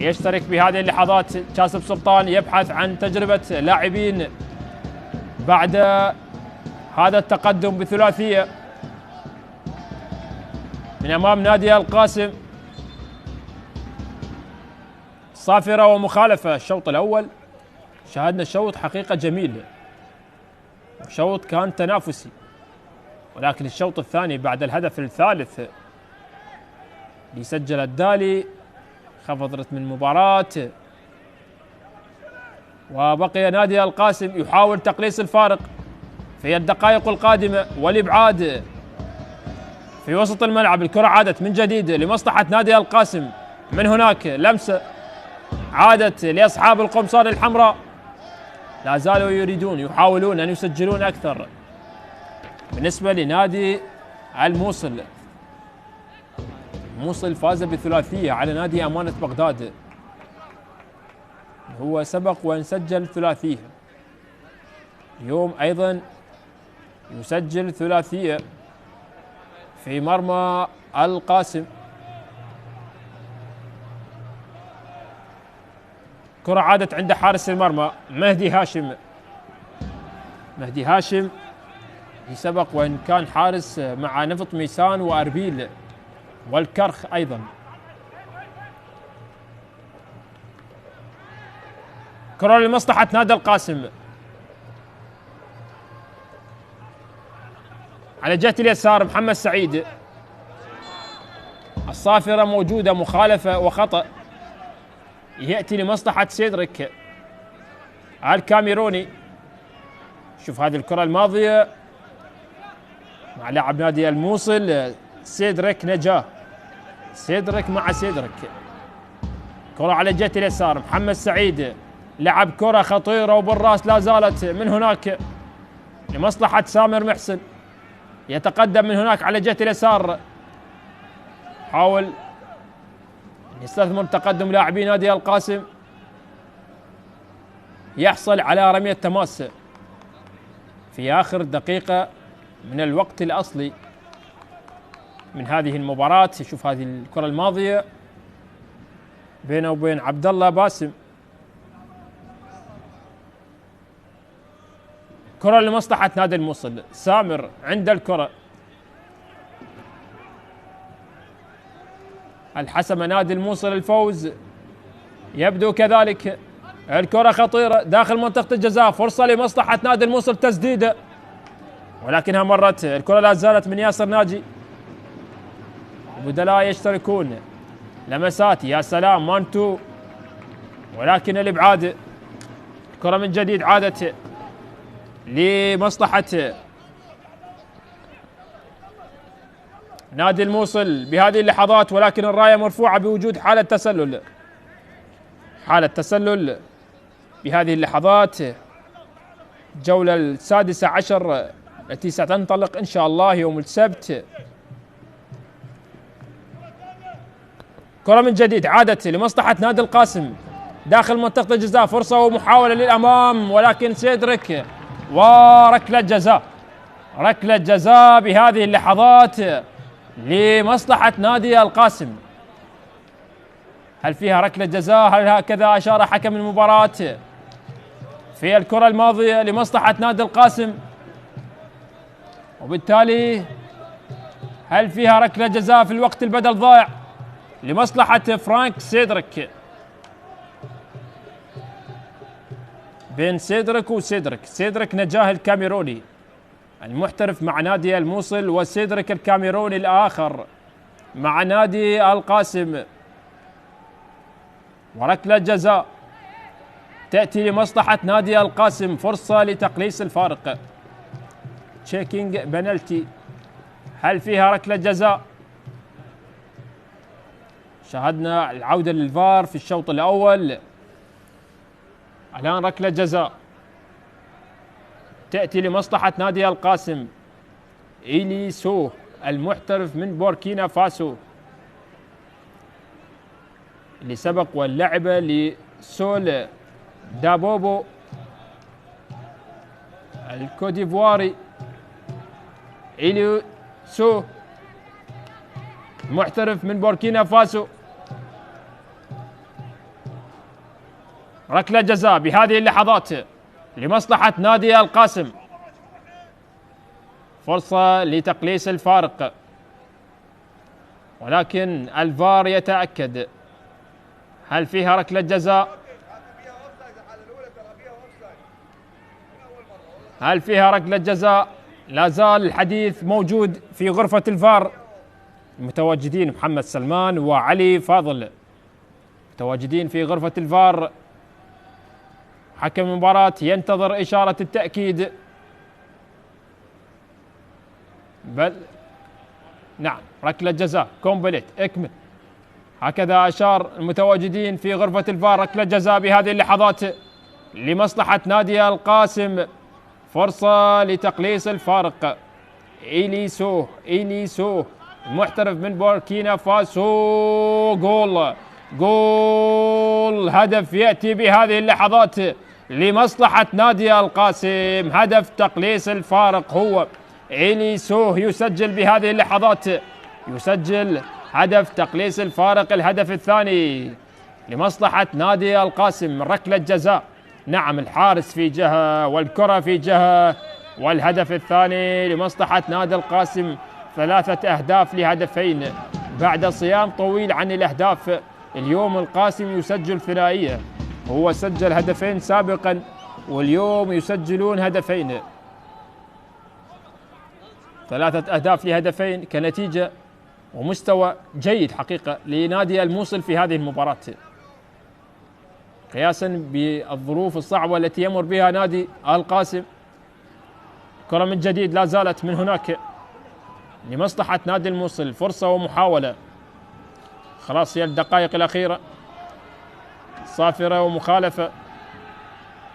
يشترك بهذه اللحظات. كاسب سلطان يبحث عن تجربة لاعبين بعد هذا التقدم بثلاثية من أمام نادي القاسم. صافرة ومخالفة. الشوط الأول شاهدنا شوط حقيقة جميل، شوط كان تنافسي، ولكن الشوط الثاني بعد الهدف الثالث اللي سجل الدالي خفض رتم المباراة، وبقي نادي القاسم يحاول تقليص الفارق في الدقائق القادمة والإبعاد في وسط الملعب. الكرة عادت من جديد لمصلحة نادي القاسم، من هناك لمسة عادت لأصحاب القمصان الحمراء، لا زالوا يحاولون أن يسجلون أكثر. بالنسبة لنادي الموصل فاز بثلاثية على نادي أمانة بغداد، هو سبق وأن سجل ثلاثية، اليوم أيضا يسجل ثلاثية في مرمى القاسم. كرة عادت عند حارس المرمى مهدي هاشم سبق وإن كان حارس مع نفط ميسان وأربيل والكرخ أيضا. كرة لمصلحة نادي القاسم على جهة اليسار محمد سعيد. الصافرة موجودة، مخالفة وخطأ يأتي لمصلحة سيدريك الكاميروني. شوف هذه الكرة الماضية مع لاعب نادي الموصل سيدريك نجاه، سيدريك مع سيدريك. كرة على جهة اليسار محمد سعيد لعب كرة خطيرة وبالراس، لا زالت من هناك لمصلحة سامر محسن، يتقدم من هناك على جهة اليسار، حاول يستثمر تقدم لاعبي نادي القاسم، يحصل على رمية تماس في آخر دقيقة من الوقت الأصلي من هذه المباراة. شوف هذه الكرة الماضية بينه وبين عبد الله باسم، كرة لمصلحة نادي الموصل. سامر عند الكرة، الحسم نادي الموصل الفوز، يبدو كذلك. الكرة خطيرة داخل منطقة الجزاء، فرصة لمصلحة نادي الموصل تسديدة، ولكنها مرت. الكرة لا زالت من ياسر ناجي، البدلاء يشتركون، لمسات يا سلام مانتو، ولكن الابعاد. الكرة من جديد عادت لمصلحة نادي الموصل بهذه اللحظات، ولكن الراية مرفوعة بوجود حالة تسلل بهذه اللحظات. الجولة السادسة عشر التي ستنطلق إن شاء الله يوم السبت. كرة من جديد عادت لمصلحة نادي القاسم داخل منطقة الجزاء، فرصة ومحاولة للأمام، ولكن سيدريك وركلة جزاء بهذه اللحظات لمصلحة نادي القاسم. هل فيها ركلة جزاء؟ هل هكذا أشار حكم المباراة في الكرة الماضية لمصلحة نادي القاسم؟ وبالتالي هل فيها ركلة جزاء في الوقت البدل ضائع لمصلحة فرانك سيدريك؟ بين سيدريك وسيدريك، سيدريك نجاه الكاميروني المحترف مع نادي الموصل، وسيدريك الكاميروني الآخر مع نادي القاسم. وركلة جزاء تأتي لمصلحة نادي القاسم، فرصة لتقليص الفارق. تشيكينج بنالتي، هل فيها ركلة جزاء؟ شاهدنا العودة للفار في الشوط الأول، الآن ركلة جزاء تأتي لمصلحة نادي القاسم. إيلي سو المحترف من بوركينا فاسو اللي سبق واللعب لسول دابوبو الكوديفواري. إليو سو محترف من بوركينا فاسو. ركلة جزاء بهذه اللحظات لمصلحة نادي القاسم، فرصة لتقليص الفارق، ولكن الفار يتأكد هل فيها ركلة جزاء؟ هل فيها ركلة جزاء؟ لا زال الحديث موجود في غرفة الفار، المتواجدين محمد سلمان وعلي فاضل متواجدين في غرفة الفار. حكم المباراة ينتظر إشارة التأكيد. بل نعم، ركلة جزاء كومبليت اكمل، هكذا أشار المتواجدين في غرفة الفار. ركلة جزاء بهذه اللحظات لمصلحة نادي القاسم، فرصة لتقليص الفارق. إليسو المحترف من بوركينا فاسو، جول هدف يأتي بهذه اللحظات لمصلحة نادي القاسم، هدف تقليص الفارق. هو إليسو يسجل بهذه اللحظات، يسجل هدف تقليص الفارق، الهدف الثاني لمصلحة نادي القاسم من ركلة جزاء. نعم، الحارس في جهة والكرة في جهة، والهدف الثاني لمصلحة نادي القاسم. 3 أهداف لهدفين بعد صيام طويل عن الأهداف. اليوم القاسم يسجل ثنائية، هو سجل هدفين سابقا واليوم يسجلون هدفين. 3 أهداف لهدفين كنتيجة ومستوى جيد حقيقة لنادي الموصل في هذه المباراة، قياسا بالظروف الصعبة التي يمر بها نادي القاسم. كرة من جديد لا زالت من هناك لمصلحة نادي الموصل، فرصة ومحاولة، خلاص هي الدقائق الأخيرة، صافرة ومخالفة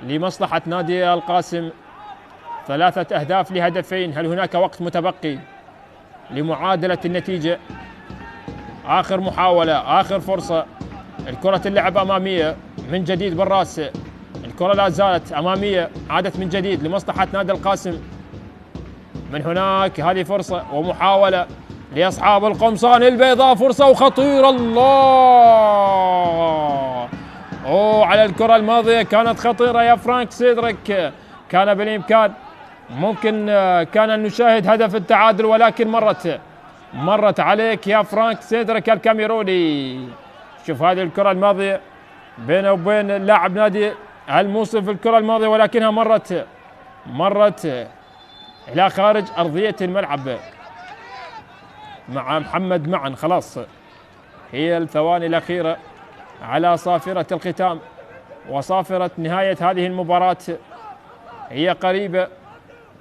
لمصلحة نادي القاسم. 3 أهداف لهدفين، هل هناك وقت متبقي لمعادلة النتيجة؟ آخر محاولة، آخر فرصة، الكرة اللعب أمامية من جديد بالراس، الكرة لا زالت أمامية، عادت من جديد لمصلحة نادي القاسم. من هناك هذه فرصة ومحاولة لأصحاب القمصان البيضاء، فرصة وخطيرة، الله على الكرة الماضية كانت خطيرة يا فرانك سيدريك، كان بالإمكان ممكن كان أن نشاهد هدف التعادل، ولكن مرت عليك يا فرانك سيدريك الكاميروني. شوف هذه الكرة الماضية بينه وبين لاعب نادي الموصل في الكرة الماضية، ولكنها مرت إلى خارج أرضية الملعب مع محمد معا. خلاص هي الثواني الأخيرة على صافرة الختام، وصافرة نهاية هذه المباراة هي قريبة،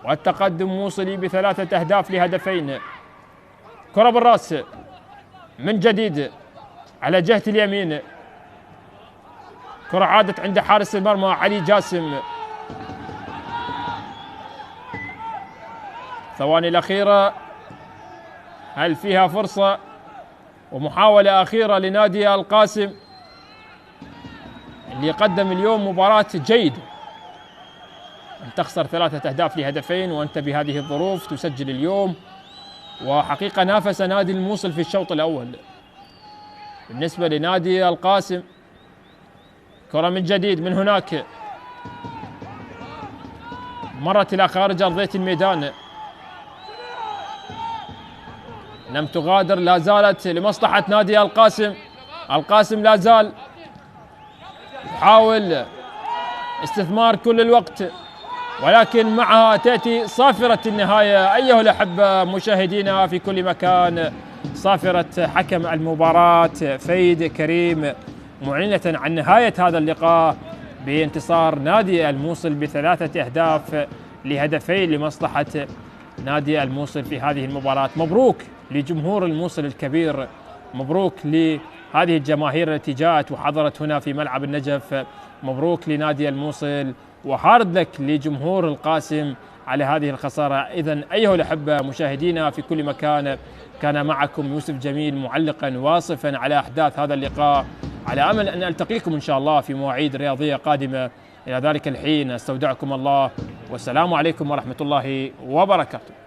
والتقدم موصلي ب3 أهداف لهدفين. كرة بالراس من جديد على جهة اليمين، كرة عادت عند حارس المرمى علي جاسم. ثواني الأخيرة، هل فيها فرصة ومحاولة أخيرة لنادي القاسم اللي قدم اليوم مباراة جيدة؟ أن تخسر 3 أهداف لهدفين وأنت بهذه الظروف تسجل اليوم، وحقيقة نافس نادي الموصل في الشوط الأول. بالنسبة لنادي القاسم، كرة من جديد من هناك، مرت إلى خارج أرضية الميدان، لم تغادر، لا زالت لمصلحة نادي القاسم. القاسم لا زال يحاول استثمار كل الوقت، ولكن معها تأتي صافرة النهاية. أيها الأحبة مشاهدينا في كل مكان، صافرة حكم المباراة فيد كريم معلنة عن نهاية هذا اللقاء بانتصار نادي الموصل ب3 أهداف لهدفين لمصلحة نادي الموصل في هذه المباراة. مبروك لجمهور الموصل الكبير، مبروك لهذه الجماهير التي جاءت وحضرت هنا في ملعب النجف، مبروك لنادي الموصل، وهارد لك لجمهور القاسم على هذه الخسارة. إذن أيها الأحبة مشاهدينا في كل مكان، كان معكم يوسف جميل معلقا واصفا على أحداث هذا اللقاء، على أمل أن ألتقيكم إن شاء الله في مواعيد رياضية قادمة. إلى ذلك الحين استودعكم الله، والسلام عليكم ورحمة الله وبركاته.